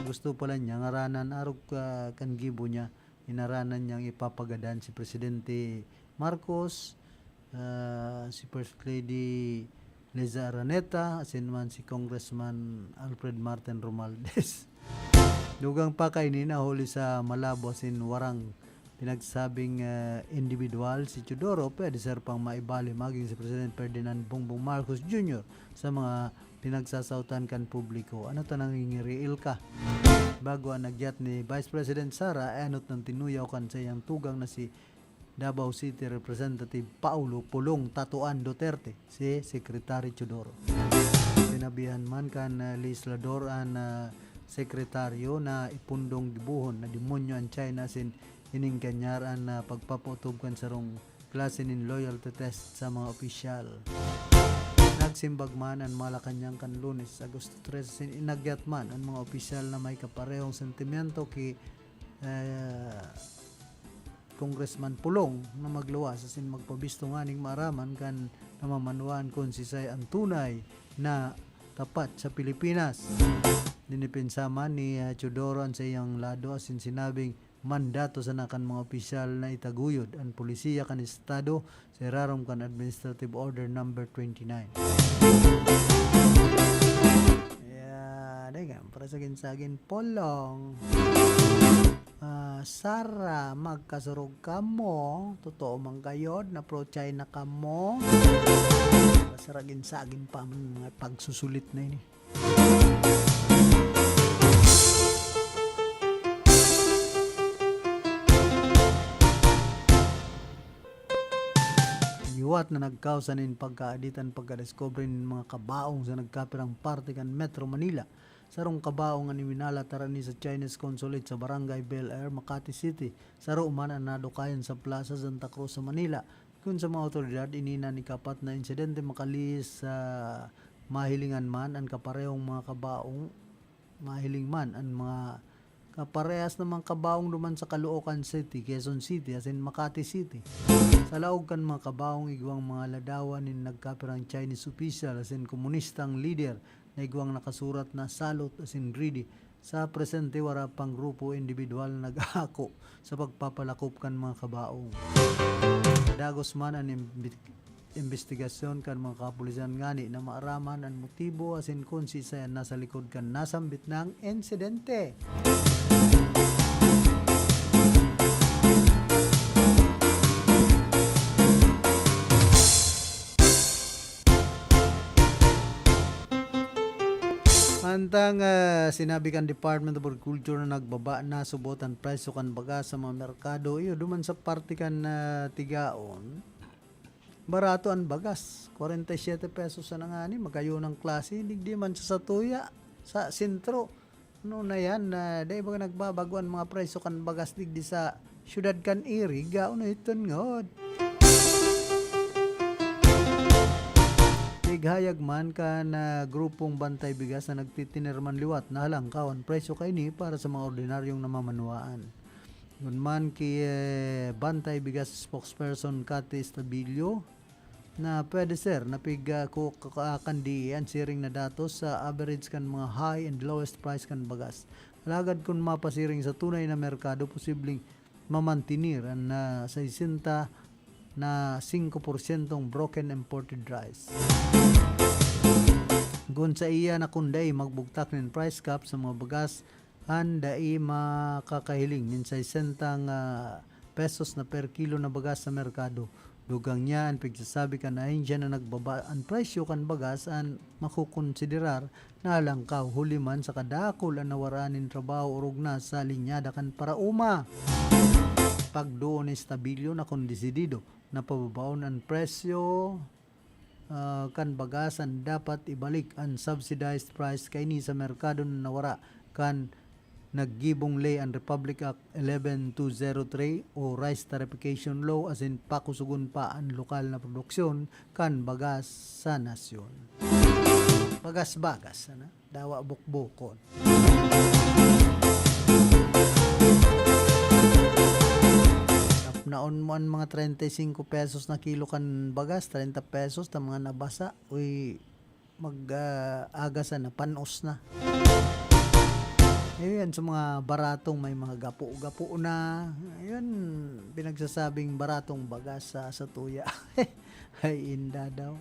Gusto pala niya ngaranan arog, ah, kan gibo niya, inaranan niyang ipapagadan si Presidente Marcos, ah, si First Lady Liza Araneta, asin man si Congressman Alfred Martin Romualdez. Dugang pa kaini na huli sa malabo asin warang pinagsabing, ah, indibidwal si Teodoro, pwede ser pang maibali magin si President Ferdinand Bongbong Marcos Junior sa mga pinagsasaotan kan publiko. Ano ta nangingiriil ka? Bago an agyat ni Vice President Sara, ay anot nang tinuyaw kan saiyang tugang na si Davao City Representative Paulo Pulong Tatuan Duterte, si Secretary Teodoro. Sinabihan man kan, ah, legislador an, ah, sekretaryo na ipundong gibohon na demonyo an China asin inenganyar an, ah, pagpapaotob kan sarong klase nin loyalty test sa mga opisyal. Nagsimbag man an Malacañang kan Lunes, Agosto trese, asin inagyat man an mga opisyal na may kaparehong sentimento ki, eh, Congressman Pulong na magluwas asin magpabisto nganing maaraman kan namamanwaan kun sisay an tunay na tapat sa Pilipinas. Dinepensa man ni, ah, Teodoro an saiyang lado asin sinabing mandato sana kan mga opisyal na itaguyod an polisiya kan estado sa irarom kan Administrative Order Number twenty-nine. Yeah, dai ka, para sagin-sagin, Polong. Ah, Sara, magkasurog kamo. Totoo man gayod na pro-China kamo. Saragin-sagin pa man mga pagsusulit na ini. na nagkausa nin pagkaadit an pagkadiskubre nin mga kabaong sa nagkapirang parte kan Metro Manila. Sarong kabaong an iwinalat harani sa Chinese consulate sa Barangay Bel Air, Makati City. Saro man an nadukayan sa Plaza Santa Cruz sa Manila. Kun sa mga awtoridad, ini na an ikapat na insidente makalihis sa mahilingan man an kaparehong mga kabaong, mahiling man an mga kaparehas na mga kabaong duman sa Caloocan City, Quezon City, asin Makati City. Sa laog kan mga kabaong, igwang mga ladawan nin nagkapirang Chinese official asin komunistang lider na igwang nakasurat na salot asin greedy. Sa presente, wara pang grupo o indibidwal na nag-aako sa pagpapalakop kan mga kabaong. Dagos man an imbi-, imbestigasyon kan mga kapulisan ngani na maaraman an motibo asin kun siisay an nasa likod kan nasambit na insidente. Mantang, ah, sinabi kan Department of Agriculture na nagbaba na subot an presyo kan bagas sa mga merkado, iyo, duman sa parte kan, ah, Tigaon, barato an bagas, kwarenta y siyete pesos sana ngani, magkayo nang klase, digdi man sa satuya, sa sentro. Ano na yan, ah, dai ba nagbabago an mga presyo kan bagas digdi sa syudad kan Iriga? Ano iton ngod? Naghayag man kan, ah, grupong Bantay Bigas na nagtitinir man liwat na halangkaw an presyo kaini para sa mga ordinaryong namamanuaan. Kun man ki, eh, Bantay Bigas spokesperson Cathy Estabillo, na pwede ser na pig, ah, ku-, ku-, ah, kandi an siring na datos sa average kan mga high and lowest price kan bagas. Alagad kun mapasiring sa tunay na merkado, posibleng mamantinir an, ah, sesenta na singko porsyentong broken imported rice. Kun sa iya na kun dai magbugtak nin price cap sa mga bagas, an dai makakahiling nin sesenta nga pesos na per kilo na bagas sa merkado. Dugang niya, an pigsasabi kan ahensya na nagbaba an presyo kan bagas an makokonsiderar na halangkaw, huli man sa kadakul an nawaraan nin trabaho orog na sa linyada kan paraoma. Pagduon ni Estabillo na kun desidido na pababaon an presyo, ah, kan bagas, an dapat ibalik an subsidized price kaini sa merkado na nawara kan naggibong ley an Republic Act eleven two zero three o Rice Tariffication Law, asin pakusugon pa an lokal na produksyon kan bagas sa nasyon. Bagas-bagas, ano? Dawa bukbukon. Tapnaon mo an mga treinta y cinco pesos na kilo kan bagas, treinta pesos ta mga nabasa. Uy, mag, ah, aga sana, panos na. Ayun, sa mga baratong may mga gapo-gapo na, ayun, pinagsasabing baratong bagas sa, sa tuya. Ay, inda daw.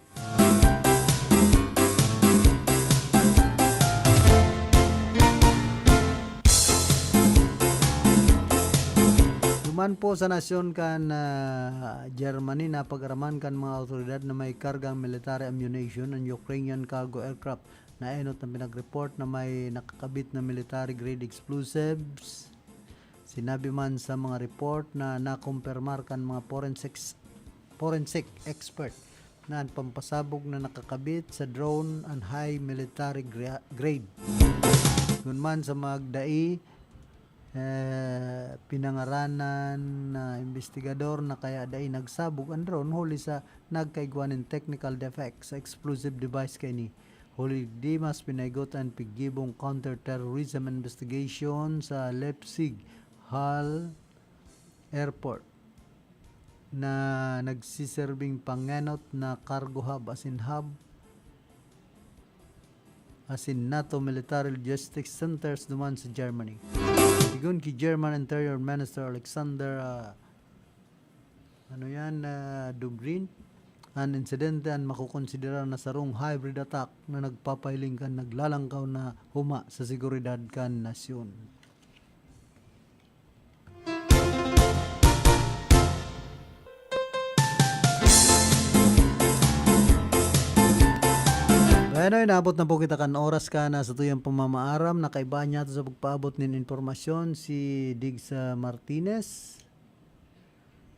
Duman po sa nasyon kan, ah, Germany, napag-araman kan mga awtoridad na may kargang military ammunition an Ukrainian cargo aircraft na enot na pinag-report na may nakakabit na military-grade explosives. Sinabi man sa mga report na nakumpirmar kan mga forensics, forensic expert na an pampasabog na nakakabit sa drone an high military gra-, grade. Kun man sa magdai, eh, pinangaranan na imbestigador na kaya dai nagsabog an drone huli sa nagkaigwa nin technical defect sa explosive device kaini. Huli digdi, mas pinaigot an piggibong counter-terrorism investigation sa Leipzig Hall Airport na nagsiserbing pangenot na cargo hub asin hub asin NATO military logistics centers duman sa Germany. Sigon ki German Interior Minister Alexander, ah, ano yan, ah, Dobrindt, an insidente an makokonsidera na sarong hybrid attack na nagpapahiling kan naglalangkaw na huma sa seguridad kan nasyon. Bueno, inabot na po kita kan oras kan satuyang pamamaaram. Nakaiba niya to sa pagpaabot nin impormasyon si Diggs, ah, Martinez.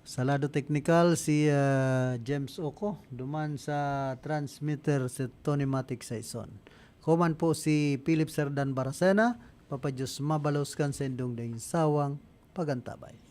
Sa lado teknikal, si, ah, James Oco, duman sa transmitter, si Tony Matic Saison. Koman po si Philip Serdan Baracena, Papa Diyos mabalos kan sa indong ding sawang pagantabay.